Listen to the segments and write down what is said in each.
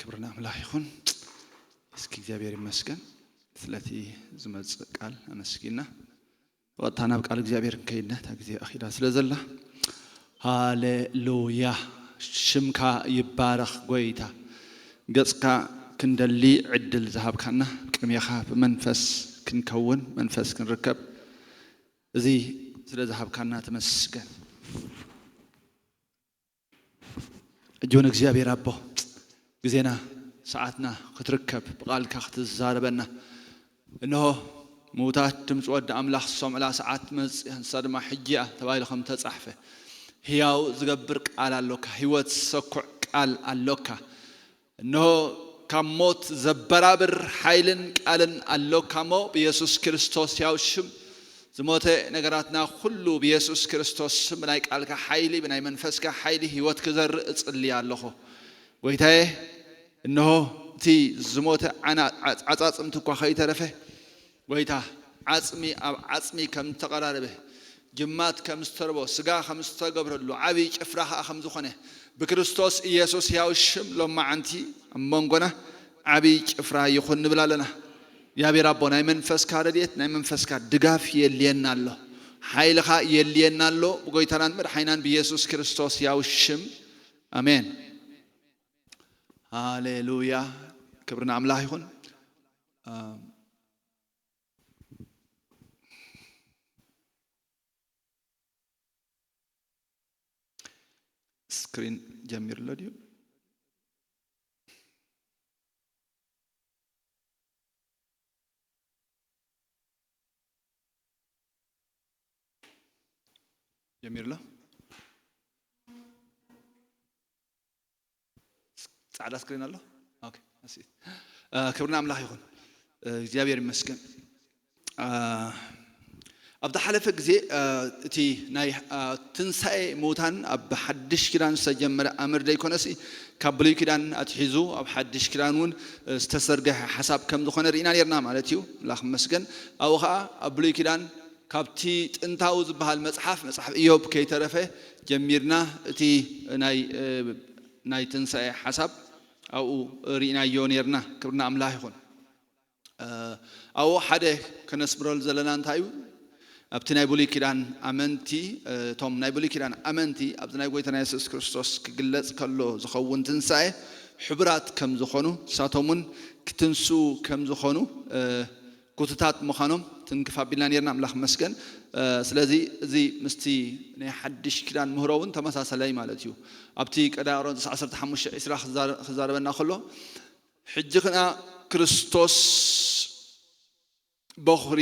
ክብሪ ንኣምላኽ ይኹን። እስኪ እግዚኣብሔር ይመስገን ስለቲ ዝመጽእ ቃል ኣመስጊና ብቐጥታ ናብ ቃል እግዚኣብሔር ክንከይድና እታ ግዜ ኣኺዳ ስለ ዘላ። ሃሌሉያ። ሽምካ ይባረኽ ጎይታ። ገጽካ ክንደሊ ዕድል ዝሃብካና፣ ቅድሜኻ ብመንፈስ ክንከውን መንፈስ ክንርከብ እዚ ስለ ዝሃብካና ተመስገን። እጆን እግዚኣብሔር ኣቦ ግዜና ሰዓትና ክትርከብ ብቓልካ ክትዛረበና። እንሆ ምውታት ድምፂ ወዲ ኣምላኽ ዝሰምዕላ ሰዓት መፅእ፣ ንሳ ድማ ሕጂ እያ ተባሂሉ ከም ተፃሕፈ ህያው ዝገብር ቃል ኣሎካ፣ ህይወት ሰኩዕ ቃል ኣሎካ። እንሆ ካብ ሞት ዘበራብር ሓይልን ቃልን ኣሎካ እሞ ብየሱስ ክርስቶስ ያው ሽም ዝሞተ ነገራትና ኩሉ ብየሱስ ክርስቶስ ስም ብናይ ቃልካ ሓይሊ ብናይ መንፈስካ ሓይሊ ህይወት ክዘርእ እጽሊ ኣለኹ። ጎይታዬ እንሆ እቲ ዝሞተ ዓና- ዓጻጽምቲ እኳ ከይተረፈ ጎይታ ዓጽሚ ኣብ ዓጽሚ ከም ዝተቐራረበ ጅማት ከም ዝተርቦ ስጋ ከም ዝተገብረሉ ዓብዪ ጭፍራ ኸዓ ከም ዝኾነ ብክርስቶስ ኢየሱስ ሕያው ሽም ሎማዓንቲ ኣብ መንጎና ዓብዪ ጭፍራ ይኹን ንብል ኣለና። እግዚኣብሔር ኣቦ ናይ መንፈስካ ረድኤት ናይ መንፈስካ ድጋፍ የድልየና ኣሎ። ሓይልኻ የድልየና ኣሎ ብጎይታናን መድሓኒናን ብኢየሱስ ክርስቶስ ሕያው ሽም ኣሜን። ሃሌሉያ። ክብሪ ንኣምላኽ ይኹን። ስክሪን ጀሚሩ ኣሎ ድዩ? ጀሚሩ ኣሎ። ጻዕዳ ስክሪን ኣሎ። ኦኬ፣ I see it። ክብሪ ንኣምላኽ ይኹን። እግዚኣብሔር ይመስገን። ኣብ ዝሓለፈ ግዜ እቲ ናይ ትንሳኤ ምዉታን ኣብ ሓድሽ ኪዳን ዝተጀመረ ኣምር ዘይኮነሲ ካብ ብሉይ ኪዳን ኣትሒዙ ኣብ ሓድሽ ኪዳን እውን ዝተሰርገሐ ሓሳብ ከም ዝኾነ ርኢና ነርና ማለት እዩ። ኣምላኽ ይመስገን። ኣብኡ ኸዓ ኣብ ብሉይ ኪዳን ካብቲ ጥንታዊ ዝበሃል መጽሓፍ መጽሓፍ ኢዮብ ከይተረፈ ጀሚርና እቲ ናይ ናይ ትንሳኤ ሓሳብ ኣብኡ ርኢናዮ ነርና። ክብሪ ንኣምላኽ ይኹን። ኣብኡ ሓደ ከነስምረሉ ዘለና እንታይ እዩ? ኣብቲ ናይ ብሉይ ኪዳን ኣመንቲ እቶም ናይ ብሉይ ኪዳን ኣመንቲ ኣብዚ ናይ ጎይታና የሱስ ክርስቶስ ክግለጽ ከሎ ዝኸውን ትንሳኤ ሕቡራት ከም ዝኾኑ ንሳቶም እውን ክትንስኡ ከም ዝኾኑ ክቱታት ምዃኖም ትንክፍ ኣቢልና ነርና። ኣምላኽ ይመስገን። ስለዚ እዚ ምስቲ ናይ ሓድሽ ኪዳን ምህሮ እውን ተመሳሳላይ ማለት እዩ። ኣብቲ ቀዳማይ ቆሮንቶስ ዓሰርተ ሓሙሽተ ዕስራ ክዛረበና ከሎ ሕጂ ኸኣ ክርስቶስ በኹሪ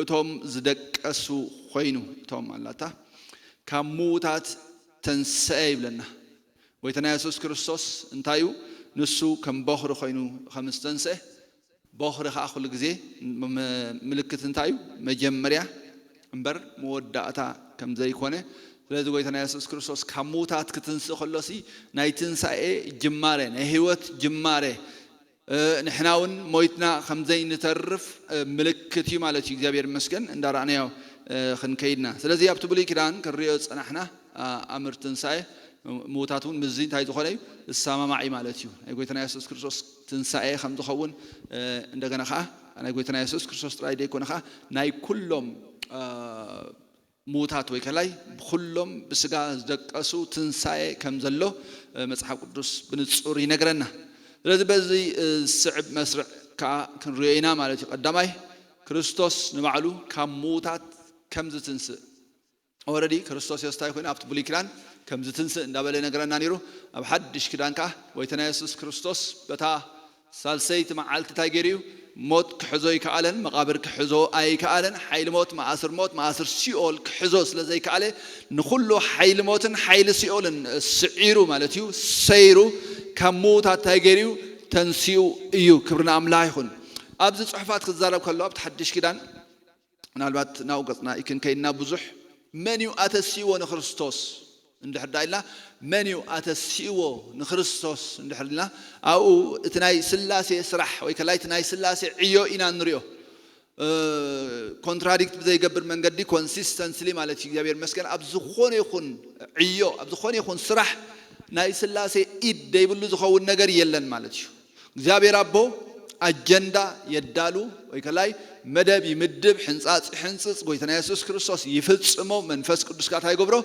እቶም ዝደቀሱ ኮይኑ እቶም ኣላታ ካብ ምዉታት ተንስአ ይብለና። ጎይታና የሱስ ክርስቶስ እንታይ እዩ? ንሱ ከም በኹሪ ኮይኑ ከም ዝተንስአ በኹሪ ኸዓ ኩሉ ግዜ ምልክት እንታይ እዩ? መጀመርያ እምበር መወዳእታ ከም ዘይኮነ። ስለዚ ጎይታና የሱስ ክርስቶስ ካብ ምዉታት ክትንስእ ከሎሲ ናይ ትንሳኤ ጅማሬ ናይ ህይወት ጅማሬ ንሕና እውን ሞይትና ከም ዘይንተርፍ ምልክት እዩ ማለት እዩ። እግዚኣብሔር ይመስገን እንዳረኣናዮ ክንከይድና። ስለዚ ኣብቲ ብሉይ ኪዳን ክንሪኦ ዝጸናሕና ኣምር ትንሳኤ ምዉታት እውን ምስዚ እንታይ ዝኾነ እዩ ዝሰማማዕ እዩ ማለት እዩ። ናይ ጎይታና የሱስ ክርስቶስ ትንሳኤ ከም ዝኸውን እንደገና ከዓ ናይ ጎይታና የሱስ ክርስቶስ ጥራይ ዘይኮነ ከዓ ናይ ኩሎም ምዉታት ወይ ከላይ ብኩሎም ብስጋ ዝደቀሱ ትንሳኤ ከም ዘሎ መጽሓፍ ቅዱስ ብንጹር ይነግረና። ስለዚ በዚ ዝስዕብ መስርዕ ከዓ ክንሪኦ ኢና ማለት እዩ። ቀዳማይ ክርስቶስ ንባዕሉ ካብ ምዉታት ከም ዝትንስእ ኦረዲ ክርስቶስ የሱስ እንታይ ኮይኑ ኣብቲ ብሉይ ኪዳን ከም ዝትንስእ እንዳበለ ይነግረና ነይሩ። ኣብ ሓድሽ ኪዳን ከዓ ጎይታና የሱስ ክርስቶስ በታ ሳልሰይቲ መዓልቲ እንታይ ገይሩ እዩ? ሞት ክሕዞ ኣይከኣለን፣ መቓብር ክሕዞ ኣይከኣለን። ሓይሊ ሞት፣ መኣስር ሞት፣ መኣስር ሲኦል ክሕዞ ስለ ዘይከኣለ ንኹሉ ሓይሊ ሞትን ሓይሊ ሲኦልን ስዒሩ ማለት እዩ፣ ሰይሩ ካብ ምዉታት እንታይ ገይሩ እዩ? ተንሲኡ እዩ። ክብሪ ንኣምላኽ ይኹን። ኣብዚ ጽሑፋት ክዛረብ ከሎ ኣብቲ ሓድሽ ኪዳን ምናልባት ናብኡ ገጽና ይክን ከይድና ብዙሕ መን እዩ ኣተሲእዎ ንክርስቶስ እንድሕር ዳ ኢልና መን እዩ ኣተሲእዎ ንክርስቶስ እንድሕር ኢልና ኣብኡ እቲ ናይ ስላሴ ስራሕ ወይ ከላይ እቲ ናይ ስላሴ ዕዮ ኢና ንሪኦ። ኮንትራዲክት ብዘይገብር መንገዲ ኮንሲስተንስሊ ማለት እዩ። እግዚኣብሔር መስገን ኣብ ዝኾነ ይኹን ዕዮ ኣብ ዝኾነ ይኹን ስራሕ ናይ ስላሴ ኢድ ደይብሉ ዝኸውን ነገር የለን ማለት እዩ። እግዚኣብሔር ኣቦ ኣጀንዳ የዳሉ ወይ ከላይ መደብ ይምድብ፣ ሕንጻጽ ይሕንጽጽ፣ ጎይታና የሱስ ክርስቶስ ይፍጽሞ፣ መንፈስ ቅዱስ ከኣ እንታይ ይገብሮ?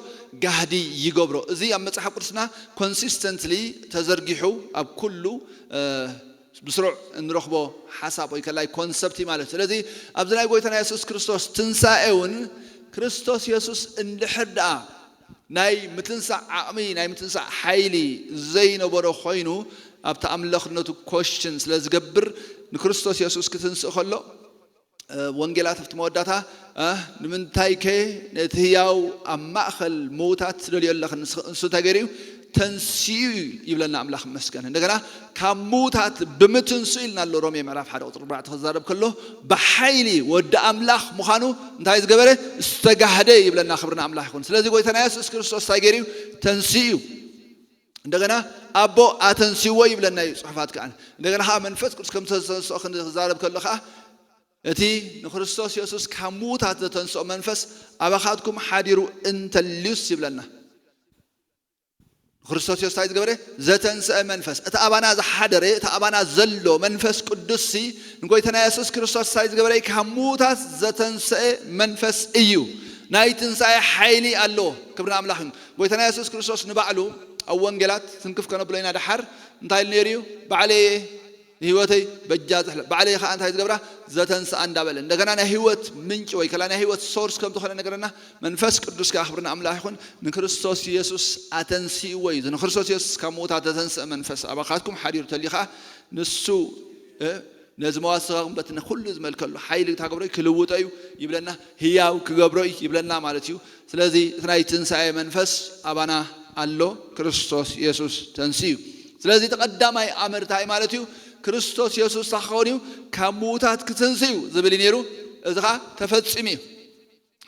ጋህዲ ይገብሮ። እዚ ኣብ መጽሓፍ ቅዱስና ኮንሲስተንትሊ ተዘርጊሑ ኣብ ኩሉ ብስሩዕ እንረኽቦ ሓሳብ ወይ ከላይ ኮንሰፕት ማለት። ስለዚ ኣብዚ ናይ ጎይታና የሱስ ክርስቶስ ትንሳኤ እውን ክርስቶስ የሱስ እንድሕር ደኣ ናይ ምትንሳእ ዓቕሚ ናይ ምትንሳእ ሓይሊ ዘይነበሮ ኮይኑ ኣብቲ ኣምለኽነቱ ኮሽን ስለ ዝገብር ንክርስቶስ የሱስ ክትንስእ ከሎ ወንጌላት ኣብቲ መወዳእታ ንምንታይ ከ ነቲ ህያው ኣብ ማእኸል ምዉታት ትደልዮ ኣለኽ? ንሱ እንታይ ገይሩ እዩ? ተንሲኡ እዩ ይብለና ኣምላኽ መስገን። እንደገና ካብ ምዉታት ብምትንሱ ኢልና ኣሎ ሮሜ ምዕራፍ ሓደ ቁፅሪ ኣርባዕተ ክዛረብ ከሎ ብሓይሊ ወዲ ኣምላኽ ምዃኑ እንታይ ዝገበረ? ዝተጋህደ ይብለና። ክብርና ኣምላኽ ይኹን። ስለዚ ጎይታና የሱስ ክርስቶስ እንታይ ገይሩ እዩ? ተንሲኡ እዩ። እንደገና ኣቦ ኣተንሲዎ ይብለና እዩ ፅሑፋት ከዓ። እንደገና ከዓ መንፈስ ቅዱስ ከም ዝተንስኦ ክንዛረብ ከሎ ከዓ እቲ ንክርስቶስ የሱስ ካብ ምዉታት ዘተንስኦ መንፈስ ኣባኻትኩም ሓዲሩ እንተልዩስ ይብለና። ንክርስቶስ የሱስ እንታይ ዝገበረ? ዘተንስአ መንፈስ። እቲ ኣባና ዝሓደረ፣ እቲ ኣባና ዘሎ መንፈስ ቅዱስ ሲ ንጎይታና የሱስ ክርስቶስ እንታይ ዝገበረ? ካብ ምዉታት ዘተንስአ መንፈስ እዩ። ናይ ትንሳኤ ሓይሊ ኣለዎ። ክብሪ ኣምላኽ ይኹን። ጎይታና የሱስ ክርስቶስ ንባዕሉ ኣብ ወንጌላት ትንክፍ ከነብሎ ኢና ደሓር እንታይ ኢሉ ነይሩ እዩ? ባዕለየ ንህይወተይ በጃ ዝሕለ ባዕለይ ከዓ እንታይ ዝገብራ? ዘተንስኣ እንዳበለ እንደገና ናይ ህይወት ምንጭ ወይ ከላ ናይ ህይወት ሶርስ ከም ዝኾነ ነገረና። መንፈስ ቅዱስ ከዓ ክብርና ኣምላኽ ይኹን። ንክርስቶስ የሱስ ኣተንስእዎ እዩ። ንክርስቶስ የሱስ ካብ ምዉታት ዘተንስእ መንፈስ ኣባኻትኩም ሓዲሩ ተልዩ ከዓ ንሱ ነዚ መዋስኻኹም በቲ ንኩሉ ዝመልከሉ ሓይሊ ታገብሮ ክልውጦ እዩ ይብለና። ህያው ክገብሮ እዩ ይብለና ማለት እዩ። ስለዚ እቲ ናይ ትንሳኤ መንፈስ ኣባና ኣሎ። ክርስቶስ የሱስ ተንስኡ እዩ። ስለዚ እቲ ቀዳማይ ኣምር እንታይ ማለት እዩ? ክርስቶስ የሱስ እንታይ ክኸውን እዩ? ካብ ምዉታት ክትንስኡ እዩ ዝብል እዩ ነይሩ። እዚ ኸዓ ተፈጺሙ እዩ።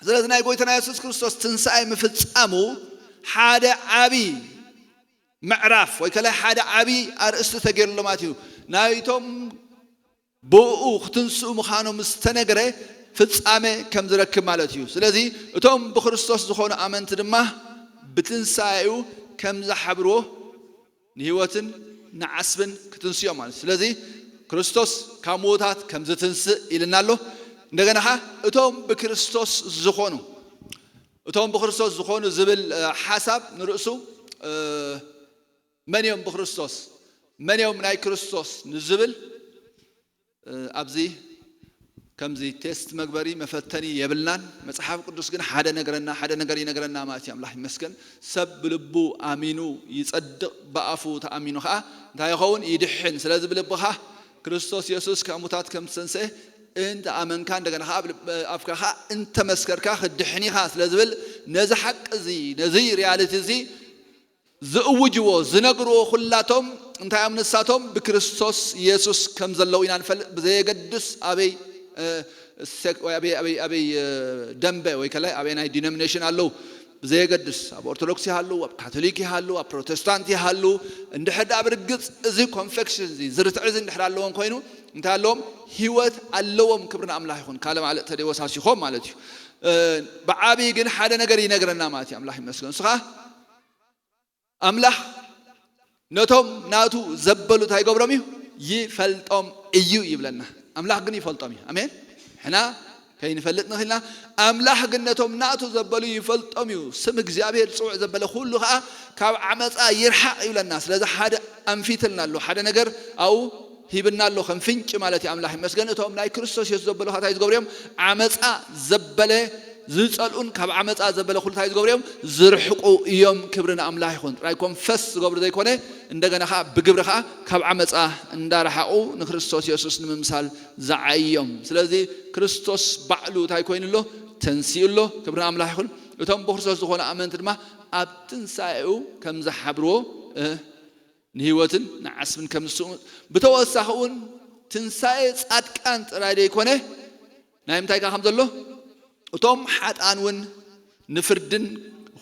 ስለዚ ናይ ጎይታና የሱስ ክርስቶስ ትንሳኤ ምፍጻሙ ሓደ ዓቢ ምዕራፍ ወይ ከላይ ሓደ ዓቢ ኣርእስቲ ተገይሩሎ ማለት እዩ። ናይቶም ብኡ ክትንስኡ ምዃኖም ዝተነግረ ፍጻሜ ከም ዝረክብ ማለት እዩ። ስለዚ እቶም ብክርስቶስ ዝኾኑ ኣመንቲ ድማ ብትንሳኤኡ ከም ዝሓብርዎ ንህይወትን ንዓስብን ክትንስዮም ማለት እዩ። ስለዚ ክርስቶስ ካብ ምዉታት ከም ዝትንስእ ኢልና ኣሎ። እንደገና ኸዓ እቶም ብክርስቶስ ዝኾኑ እቶም ብክርስቶስ ዝኾኑ ዝብል ሓሳብ ንርእሱ መን እዮም ብክርስቶስ መን እዮም ናይ ክርስቶስ ንዝብል ኣብዚ ከምዚ ቴስት መግበሪ መፈተኒ የብልናን። መጽሓፍ ቅዱስ ግን ሓደ ነገረና ሓደ ነገር ይነግረና ማለት እዩ። ኣምላኽ ይመስገን። ሰብ ብልቡ ኣሚኑ ይጸድቕ፣ ብኣፉ ተኣሚኑ ከዓ እንታይ ይኸውን? ይድሕን። ስለዚ ብልብኻ ክርስቶስ የሱስ ካብ ሙታት ከም ዝተንስአ እንተ ኣመንካ እንደገና ከዓ ኣፍካ ከዓ እንተመስከርካ ክትድሕን ኢኻ ስለ ዝብል ነዚ ሓቂ እዚ ነዚ ሪያሊቲ እዚ ዝእውጅዎ ዝነግርዎ ኩላቶም እንታይ እዮም ንሳቶም ብክርስቶስ የሱስ ከም ዘለዉ ኢና ንፈልጥ። ብዘየገድስ ኣበይ ኣበይ ደንበ ወይ ከላይ ኣበይ ናይ ዲኖሚኔሽን ኣለዉ ብዘየገድስ ኣብ ኦርቶዶክስ ይሃሉ ኣብ ካቶሊክ ይሃሉ ኣብ ፕሮቴስታንት ይሃሉ እንድሕር ደኣ ብርግፅ እዚ ኮንፌክሽን እዚ ዝርትዕ እዚ እንድሕር ኣለዎም ኮይኑ እንታይ ኣለዎም? ህይወት ኣለዎም። ክብሪ ንኣምላኽ ይኹን። ካልእ ማለእ ተደወሳሲኾም ማለት እዩ። ብዓብዪ ግን ሓደ ነገር ይነግረና ማለት እዩ። ኣምላኽ ይመስገን። ንሱ ኸዓ ኣምላኽ ነቶም ናቱ ዘበሉ እንታይ ይገብሮም እዩ? ይፈልጦም እዩ ይብለና። ኣምላኽ ግን ይፈልጦም እዩ። ኣሜን። ሕና ከይንፈልጥ ንኽእልና ኣምላኽ ግን ነቶም ናቱ ዘበሉ ይፈልጦም እዩ። ስም እግዚኣብሔር ጽውዕ ዘበለ ኩሉ ኸዓ ካብ ዓመፃ ይርሓቕ ይብለና። ስለዚ ሓደ ኣንፊትልና ኣሎ ሓደ ነገር ኣብኡ ሂብና ኣሎ ከም ፍንጭ ማለት እዩ። ኣምላኽ ይመስገን። እቶም ናይ ክርስቶስ የሱስ ዘበሉ ኸዓ እንታይ ዝገብሩ እዮም? ዓመፃ ዘበለ ዝፀልኡን ካብ ዓመፃ ዘበለ ኩሉ እንታይ ዝገብሩ እዮም? ዝርሕቁ እዮም። ክብሪ ንኣምላኽ ይኹን። ጥራይ ኮንፈስ ዝገብሩ ዘይኮነ እንደገና ከዓ ብግብሪ ከዓ ካብ ዓመፃ እንዳረሓቑ ንክርስቶስ የሱስ ንምምሳል ዝዓዮም። ስለዚ ክርስቶስ ባዕሉ እንታይ ኮይኑ ኣሎ? ተንሲኡ ኣሎ። ክብሪ ንኣምላኽ ይኹን። እቶም ብክርስቶስ ዝኾኑ ኣመንቲ ድማ ኣብ ትንሳኤኡ ከም ዝሓብርዎ ንህይወትን ንዓስብን ከም ዝስኡ ብተወሳኺ እውን ትንሳኤ ፃድቃን ጥራይ ዘይኮነ ናይ ምንታይ ከ ከም ዘሎ እቶም ሓጣን እውን ንፍርድን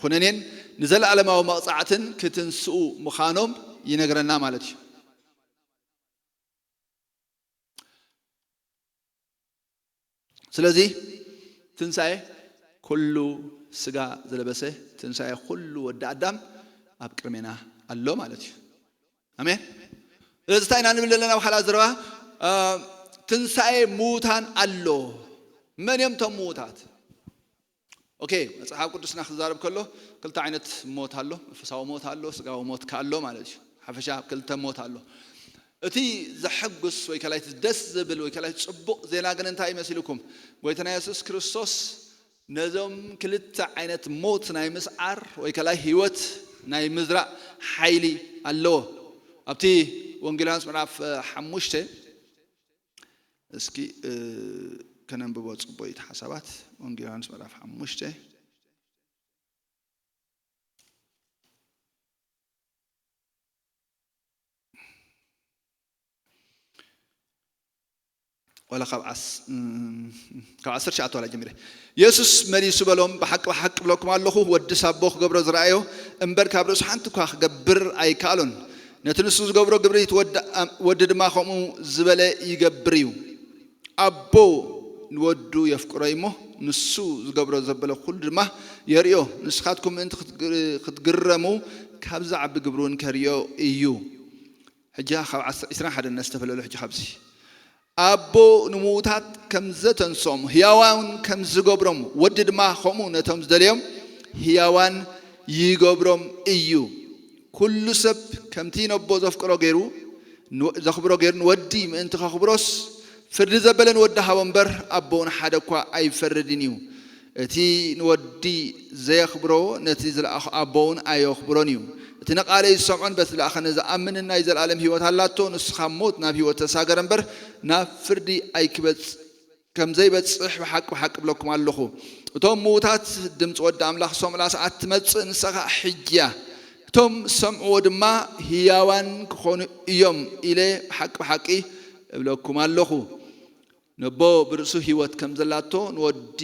ኩነኔን ንዘለኣለማዊ መቕፃዕትን ክትንስኡ ምዃኖም ይነግረና ማለት እዩ። ስለዚ ትንሳኤ ኩሉ ስጋ ዝለበሰ ትንሳኤ ኩሉ ወዲ ኣዳም ኣብ ቅድሜና ኣሎ ማለት እዩ። ኣሜን። ስለዚ እንታይ ኢና ንብል ዘለና? ብካልኣ ዘረባ ትንሳኤ ምዉታን ኣሎ። መን እዮም እቶም ምዉታት? ኦኬ፣ መፅሓፍ ቅዱስና ክዛረብ ከሎ ክልተ ዓይነት ሞት ኣሎ። መንፈሳዊ ሞት ኣሎ፣ ስጋዊ ሞት ከ ኣሎ ማለት እዩ። ሓፈሻ ክልተ ሞት ኣሎ። እቲ ዘሐጉስ ወይ ከላይ ደስ ዝብል ወይ ከላይ ፅቡቕ ዜና ግን እንታይ ይመሲልኩም? ጎይታና የሱስ ክርስቶስ ነዞም ክልተ ዓይነት ሞት ናይ ምስዓር ወይ ከላይ ህይወት ናይ ምዝራእ ሓይሊ ኣለዎ። ኣብቲ ወንጌል ዮሃንስ ምዕራፍ ሓሙሽተ እስኪ ከነንብቦ ጽቡቕ እዩ ሓሳባት። ወንጌል ዮሃንስ ምዕራፍ ሓሙሽተ ወላ ካብ ዓስ ካብ ዓሰርተ ትሽዓተ ዋላ ጀሚረ። የሱስ መሊሱ በሎም፣ ብሓቂ ብሓቂ እብለኩም ኣለኹ፣ ወዲ ሳቦ ክገብሮ ዝረኣዮ እምበር ካብ ርእሱ ሓንቲ እኳ ክገብር ኣይከኣሎን። ነቲ ንሱ ዝገብሮ ግብሪ እቲ ወዲ ድማ ከምኡ ዝበለ ይገብር እዩ። ኣቦ ንወዱ የፍቅሮ እሞ ንሱ ዝገብሮ ዘበለ ኩሉ ድማ የርእዮ። ንስኻትኩም ምእንቲ ክትግረሙ ካብ ዝዓቢ ግብሪ እውን ከርእዮ እዩ። ሕጂ ካብ ዕስራን ሓደን ነስተፈለሉ። ሕጂ ካብዚ ኣቦ ንምዉታት ከም ዘተንስኦም ህያዋን ከም ዝገብሮም ወዲ ድማ ከምኡ ነቶም ዝደለዮም ህያዋን ይገብሮም እዩ። ኩሉ ሰብ ከምቲ ነቦ ዘፍቅሮ ገይሩ ዘኽብሮ ገይሩ ንወዲ ምእንቲ ከኽብሮስ ፍርዲ ዘበለ ንወዲ ሃቦ እምበር ኣቦ ንሓደ እኳ ኣይፈርድን እዩ። እቲ ንወዲ ዘየኽብሮ ነቲ ዝለኣኾ ኣቦ እውን ኣየኽብሮን እዩ። እቲ ንቓለይ ዝሰምዖን በቲ ዝለኣኸኒ ዝኣምንን ናይ ዘለኣለም ህይወት ኣላቶ። ንሱ ካብ ሞት ናብ ህይወት ተሳገረ እምበር ናብ ፍርዲ ኣይክበጽ ከም ዘይበጽሕ ብሓቂ ብሓቂ እብለኩም ኣለኹ። እቶም ምዉታት ድምፂ ወዲ ኣምላኽ ዝሰምዑላ ሰዓት ትመጽእ፣ ንሳ ኸኣ ሕጂ እያ። እቶም ዝሰምዕዎ ድማ ህያዋን ክኾኑ እዮም ኢለ ብሓቂ ብሓቂ እብለኩም ኣለኹ። ነቦ ብርእሱ ህይወት ከም ዘላቶ ንወዲ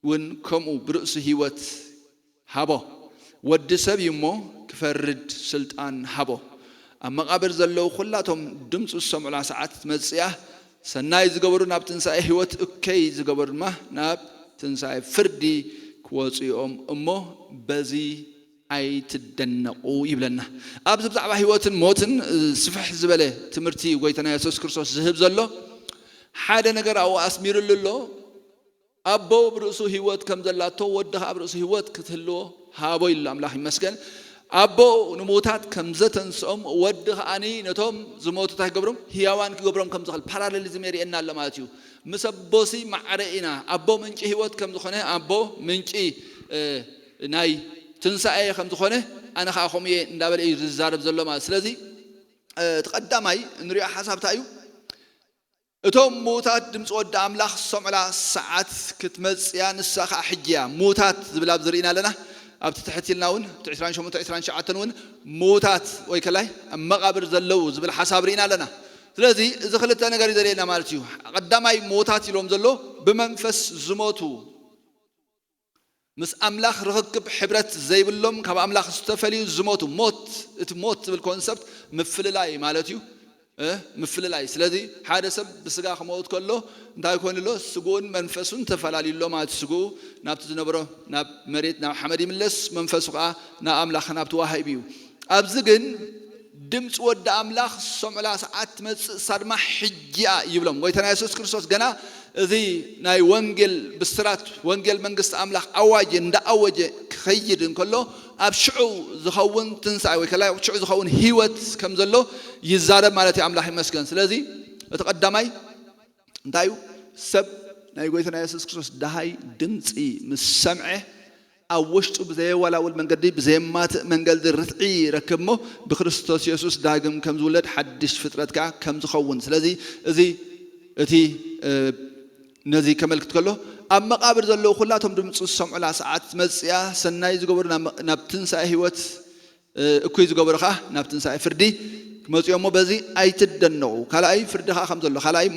እውን ከምኡ ብርእሱ ህይወት ሃቦ። ወዲ ሰብ እዩ እሞ ክፈርድ ስልጣን ሃቦ። ኣብ መቓብር ዘለዉ ኩላቶም ድምፁ ዝሰምዑላ ሰዓት ትመፅእ እያ። ሰናይ ዝገበሩ ናብ ትንሳኤ ህይወት፣ እከይ ዝገበሩ ድማ ናብ ትንሳኤ ፍርዲ ክወፁ እዮም እሞ በዚ ኣይትደነቑ ይብለና። ኣብዚ ብዛዕባ ህይወትን ሞትን ስፍሕ ዝበለ ትምህርቲ ጎይታና የሱስ ክርስቶስ ዝህብ ዘሎ ሓደ ነገር ኣብኡ ኣስሚሩሉ ኣሎ። ኣቦ ብርእሱ ህይወት ከም ዘላቶ ወዲ ኸዓ ብርእሱ ህይወት ክትህልዎ ሃቦ ኢሉ ኣምላኽ ይመስገን። ኣቦ ንምዉታት ከም ዘተንስኦም ወዲ ኸዓኒ ነቶም ዝሞቱ እንታይ ክገብሮም? ህያዋን ክገብሮም ከም ዝኽእል ፓራሌሊዝም የርእየና ኣሎ ማለት እዩ። ምስ ኣቦሲ ማዕረ ኢና። ኣቦ ምንጪ ህይወት ከም ዝኾነ፣ ኣቦ ምንጪ ናይ ትንሳኤ ከም ዝኾነ ኣነ ኸዓ ከምኡ እየ እንዳበለ እዩ ዝዛረብ ዘሎ ማለት። ስለዚ እቲ ቀዳማይ እንሪኦ ሓሳብ እንታይ እዩ? እቶም ምዉታት ድምፂ ወዲ ኣምላኽ ዝሰምዑላ ሰዓት ክትመፅእ እያ፣ ንሳ ኸዓ ሕጂ እያ። ምዉታት ዝብል ኣብዚ ርኢና ኣለና። ኣብቲ ትሕት ኢልና እውን ኣብቲ ዕስራን ሸሞንተን ዕስራን ትሽዓተን እውን ምዉታት ወይ ከላይ ኣብ መቓብር ዘለዉ ዝብል ሓሳብ ርኢና ኣለና። ስለዚ እዚ ክልተ ነገር እዩ ዘርእየና ማለት እዩ። ቀዳማይ ምዉታት ኢሎም ዘሎ ብመንፈስ ዝሞቱ ምስ ኣምላኽ ርኽክብ ሕብረት ዘይብሎም ካብ ኣምላኽ ዝተፈልዩ ዝሞቱ። ሞት፣ እቲ ሞት ዝብል ኮንሰፕት ምፍልላይ ማለት እዩ። ምፍልላይ። ስለዚ ሓደ ሰብ ብስጋ ክመውት ከሎ እንታይ ኮይኑ ኣሎ? ስግኡን መንፈሱን ተፈላለዩ ኣሎ ማለት እዩ። ስግኡ ናብቲ ዝነበሮ ናብ መሬት ናብ ሓመድ ይምለስ፣ መንፈሱ ከዓ ናብ ኣምላኽ ናብ ተዋሂቡ እዩ። ኣብዚ ግን ድምፂ ወዲ ኣምላኽ ዝሰምዑላ ሰዓት ትመፅእ፣ እሳ ድማ ሕጂ እያ ይብሎም። ጎይታና የሱስ ክርስቶስ ገና እዚ ናይ ወንጌል ብስራት፣ ወንጌል መንግስቲ ኣምላኽ ኣዋጅ እንዳኣወጀ ክኸይድ እንከሎ ኣብ ሽዑ ዝኸውን ትንሳኤ ወይ ከላ ሽዑ ዝኸውን ህይወት ከም ዘሎ ይዛረብ ማለት እዩ። ኣምላኽ ይመስገን። ስለዚ እቲ ቀዳማይ እንታይ እዩ? ሰብ ናይ ጎይታና የሱስ ክርስቶስ ደሃይ ድምፂ ምስ ሰምዐ ኣብ ውሽጡ ብዘየወላውል መንገዲ ብዘየማትእ መንገዲ ርትዒ ይረክብ እሞ ብክርስቶስ የሱስ ዳግም ከም ዝውለድ ሓድሽ ፍጥረት ከዓ ከም ዝኸውን። ስለዚ እዚ እቲ ነዚ ከመልክት ከሎ ኣብ መቓብር ዘለዉ ኩላቶም ድምፁ ዝሰምዑላ ሰዓት መፅያ ሰናይ ዝገበሩ ናብ ትንሳኤ ህይወት እኩይ ዝገበሩ ከዓ ናብ ትንሳኤ ፍርዲ ክመፅኡ እሞ በዚ ኣይትደነቑ። ካልኣይ ፍርዲ ከዓ ከም ዘሎ፣ ካልኣይ